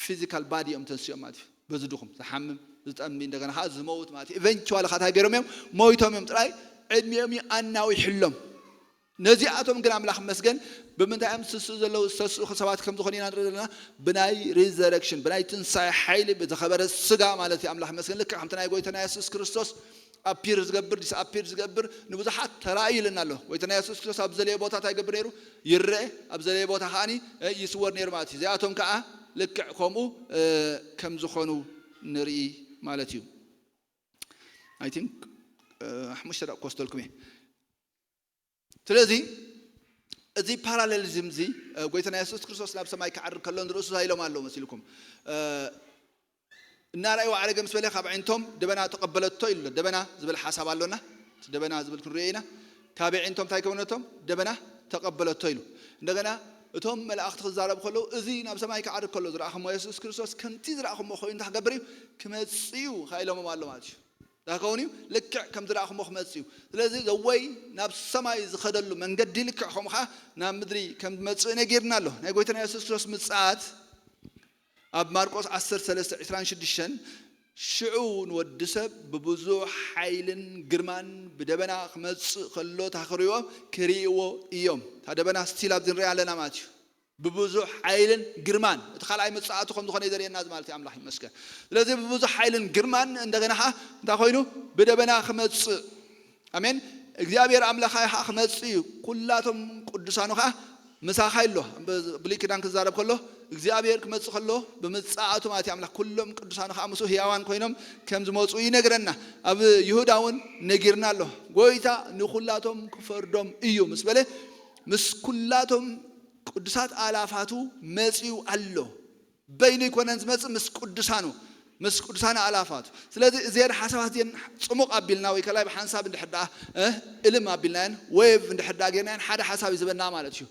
ፊዚካል ባዲ እዮም ተንስኦም ማለት እዩ። በዚ ድኹም ዝሓምም፣ ዝጠሚ፣ እንደገና ከዓ ዝመውት ማለት እዩ። ኢቨንቹዋሊ ከዓ እንታይ ገይሮም እዮም? ሞይቶም እዮም ጥራይ፣ ዕድሚኦም እዩ ኣናዊሕሎም። ነዚኣቶም ግን ኣምላኽ መስገን ብምንታይ እዮም ዝስስኡ ዘለዉ? ዝተስኡ ሰባት ከም ዝኾኑ ኢና ንርኢ ዘለና። ብናይ ሪዘረክሽን፣ ብናይ ትንሳኤ ሓይሊ ብዝኸበረ ስጋ ማለት እዩ። ኣምላኽ መስገን ልክዕ ከምቲ ናይ ጎይታና የሱስ ክርስቶስ ኣፒር ዝገብር፣ ዲስኣፒር ዝገብር ንብዙሓት ተራእዩ ኢለና ኣሎ። ጎይታና የሱስ ክርስቶስ ኣብ ዘለየ ቦታ እንታይ ይገብር ነይሩ? ይረአ። ኣብ ዘለየ ቦታ ከዓኒ፣ እ፣ ይስወር ነይሩ ማለት እዩ። እዚኣቶም ከዓ ልክዕ ከምኡ፣ እ፣ ከም ዝኾኑ ንርኢ ማለት እዩ። ኣይ ቲንክ፣ እ፣ ሓሙሽተ ደቂቕ ክወስደልኩም እየ። ስለዚ እዚ ፓራሌሊዝም እዚ፣ እ፣ ጎይታና የሱስ ክርስቶስ ናብ ሰማይ ክዓርግ ከሎ ንርእሱ እንታይ ኢሎም ኣሎ መሲልኩም? እ፣ እናረኣይዎ ዓረገ ምስ በለ ካብ ኣዒንቶም ደበና ተቐበለቶ ኢሉ ኣሎ። ደበና ዝብል ሓሳብ ኣሎና። እቲ ደበና ዝብል ክንሪኦ ኢና። ካብ ኣዒንቶም እንታይ ከበነቶም? ደበና ተቐበለቶ ኢሉ። እንደገና እቶም መላእኽቲ ክዛረቡ ከለዉ፣ እዚ ናብ ሰማይ ክዓርግ ከሎ ዝረኣኹሞ የሱስ ክርስቶስ ከምቲ ዝረኣኹሞ ኮይኑ እንታይ ክገብር እዩ? ክመጽእ እዩ ከኣ ኢሎሞም ኣሎ ማለት እዩ። እንታይ ክኸውን እዩ? ልክዕ ከም ዝረኣኹሞ ክመጽእ እዩ። ስለዚ ዘወይ ናብ ሰማይ ዝኸደሉ መንገዲ ልክዕ ከምኡ ኸዓ ናብ ምድሪ ከም ዝመጽእ ነጊርና ኣሎ። ናይ ጎይታና የሱስ ክርስቶስ ምጽኣት ኣብ ማርቆስ ዓሰርተ ሰለስተ ዕስራን ሽዱሽተን፣ ሽዑ ንወዲ ሰብ ብብዙሕ ሓይልን ግርማን ብደበና ክመጽእ ከሎ እታ ክርእዮ፣ ክርእይዎ እዮም። እታ ደበና ስቲል ኣብዚ ንሪኣ ኣለና ማለት እዩ። ብብዙሕ ሓይልን ግርማን፣ እቲ ካልኣይ ምጽኣቱ ከም ዝኾነ እዩ ዘርእየና እዚ ማለት እዩ። ኣምላኽ ይመስገን። ስለዚ ብብዙሕ ሓይልን ግርማን እንደገና ኸዓ እንታይ ኮይኑ? ብደበና ክመጽእ። ኣሜን። እግዚኣብሔር ኣምላኽ ኸዓ ክመጽእ እዩ። ኩላቶም ቅዱሳኑ ኸዓ ምሳኻ ኣሎ። ብ-፣ ብሉይ ኪዳን ክዛረብ ከሎ እግዚኣብሔር ክመጽእ ከሎ ብምጽኣቱ ማለት እዩ። ኣምላኽ ኩሎም ቅዱሳኑ ኸዓ ምስኡ ህያዋን ኮይኖም ከም ዝመጹ ይነግረና። ኣብ ይሁዳ እውን ነጊርና ኣሎ። ጎይታ ንኹላቶም ክፈርዶም እዩ ምስ በለ ምስ ኩላቶም ቅዱሳት ኣላፋቱ መጺኡ ኣሎ። በይኑ ኣይኮነን ዝመጽእ፣ ምስ ቅዱሳኑ፣ ምስ ቅዱሳን ኣላፋቱ። ስለዚ እዚአን ሓሳባት እዚአን ጽሙቕ ኣቢልና ወይ ከላይ ብሓንሳብ እንድሕር ደኣ፣ እ፣ እልም ኣቢልናየን፣ ዌቭ እንድሕር ደኣ ጌርናየን ሓደ ሓሳብ እዩ ዝበና ማለት እዩ።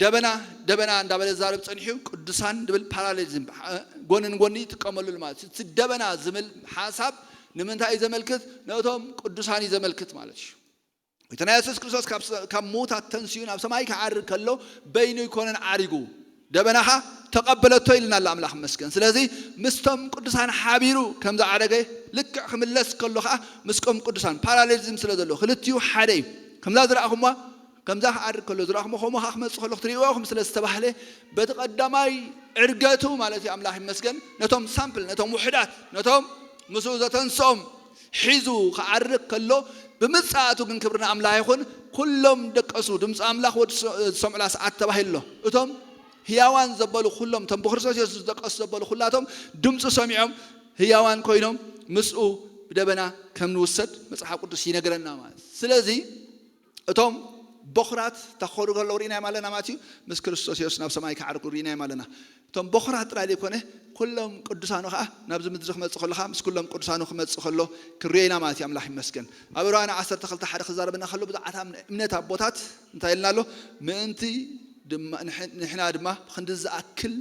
ደበና፣ ደበና እንዳበለ ዝዛረብ ጸኒሑ ቅዱሳን ድብል ፓራሌሊዝም፣ እ፣ ጎኒ ንጎኒ ይጥቀመሉ ማለት እዩ። እቲ ደበና ዝብል ሓሳብ ንምንታይ እዩ ዘመልክት? ነቶም ቅዱሳን እዩ ዘመልክት ማለት እዩ። ጎይታና የሱስ ክርስቶስ ካብ ሰ-፣ ካብ ምዉታት ተንስኡ ናብ ሰማይ ክዓርግ ከሎ በይኑ ኣይኮነን ዓሪጉ። ደበናኻ ተቐበለቶ ኢልና ኣሎ ኣምላኽ ይመስገን። ስለዚ ምስቶም ቅዱሳን ሓቢሩ ከም ዝዓረገ ልክዕ ክምለስ ከሎ ኸዓ ምስቆም ቅዱሳን ፓራሌሊዝም ስለ ዘሎ ክልቲኡ ሓደ እዩ። ከምዛ ዝረኣኹምዋ፣ ከምዛ ክዓርግ ከሎ ዝረኣኹሞ ከምኡ ኸዓ ክመጽእ ከሎ ክትርእይዎ ኢኹም ስለ ዝተባህለ በቲ ቀዳማይ ዕርገቱ ማለት እዩ ኣምላኽ ይመስገን ነቶም ሳምፕል፣ ነቶም ውሑዳት፣ ነቶም ምስኡ ዘተንስኦም ሒዙ ክዓርግ ከሎ ብምጽኣቱ ግን ክብሪ ንኣምላኽ ይኹን። ኩሎም ደቀሱ። ድምፂ ኣምላኽ ወዲ ሰ-፣ ዝሰምዑላ ሰዓት ተባሂሉ ኣሎ። እቶም ህያዋን ዘበሉ ኩሎም፣ እቶም ብክርስቶስ የሱስ ዝደቀሱ ዘበሉ ኩላቶም ድምፂ ሰሚዖም ህያዋን ኮይኖም ምስኡ ብደበና ከም ንውሰድ መጽሓፍ ቅዱስ ይነግረና ማለት እዩ። ስለዚ እቶም በኹራት ተኸሩ ከለዉ ርኢናዮም ኣለና ማለት እዩ። ምስ ክርስቶስ የሱስ ናብ ሰማይ ክዓርጉ ርኢናዮም ኣለና። እቶም በኹራት ጥራይ ዘይኮነ ኩሎም ቅዱሳኑ ኸዓ ናብዚ ምድሪ ክመጽእ ከሎ ኸዓ ምስ ኩሎም ቅዱሳኑ ክመጽእ ከሎ ክንሪኦ ኢና ማለት እዩ። ኣምላኽ ይመስገን። ኣብ ዕብራውያን ዓሰርተ ክልተ ሓደ ክዛረበና ከሎ ብዛዕባ እምነት ኣቦታት እንታይ ኢልና ኣሎ? ምእንቲ ድማ ንሕ-፣ ንሕና ድማ ብኽንዲ ዝኣክል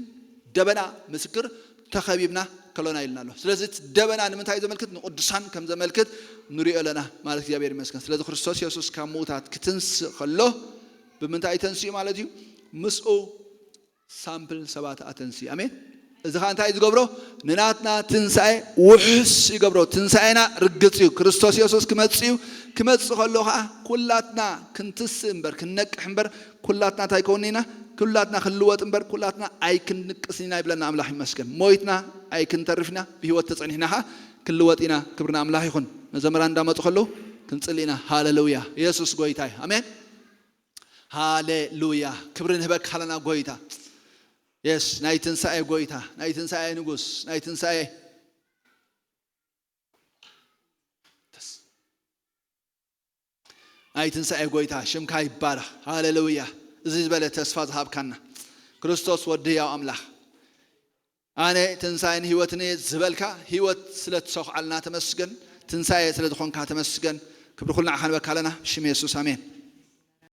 ደበና ምስክር ተኸቢብና ከሎና ኢልና ኣሎ። ስለዚ እቲ ደበና ንምንታይ እዩ ዘመልክት? ንቅዱሳን ከም ዘመልክት ንሪኦ ኣለና ማለት እግዚኣብሔር ይመስገን። ስለዚ ክርስቶስ የሱስ ካብ ምዉታት ክትንስእ ከሎ ብምንታይ እዩ ተንስኡ ማለት እዩ? ምስኡ ሳምፕል ሰባት ኣተንስኡ። ኣሜን። እዚ ኸዓ እንታይ እዩ ዝገብሮ? ንናትና ትንሳኤ ውሑስ ይገብሮ። ትንሳኤና ርግጽ እዩ። ክርስቶስ የሱስ ክመጽእ እዩ። ክመጽእ ከሎ ኸዓ ኩላትና ክንትስእ እምበር፣ ክንነቅሕ እምበር፣ ኩላትና እንታይ ከውን ኢና? ኩላትና ክንልወጥ እምበር፣ ኩላትና ኣይክንንቅስን ኢና ይብለና ኣምላኽ ይመስገን። ሞይትና ኣይክንተርፍ ኢና፣ ብህይወት ተጸኒሕና ኸዓ ክንልወጥ ኢና። ክብሪ ንኣምላኽ ይኹን። መዘምራን እንዳመጹ ከለዉ ክንጽሊ ኢና። ሃሌሉያ። የሱስ ጎይታ እዩ። ኣሜን። ሃሌሉያ። ክብሪ ንህበካ ኣለና ጎይታ። የስ ናይ ትንሳኤ ጎይታ፣ ናይ ትንሳኤ ንጉስ፣ ናይ ትንሳኤ ናይ ትንሳኤ ጎይታ ሽምካ ይባረኽ። ሃሌሉያ። እዚ ዝበለ ተስፋ ዝሃብካና ክርስቶስ ወዲ ያው ኣምላኽ፣ ኣነ ትንሳኤን ህይወትን እየ ዝበልካ፣ ህይወት ስለ ትሰኹዓልና ተመስገን። ትንሳኤ ስለ ዝኾንካ ተመስገን። ክብሪ ኩሉ ንዓኻ ንበካ ኣለና። ብሽም የሱስ ኣሜን።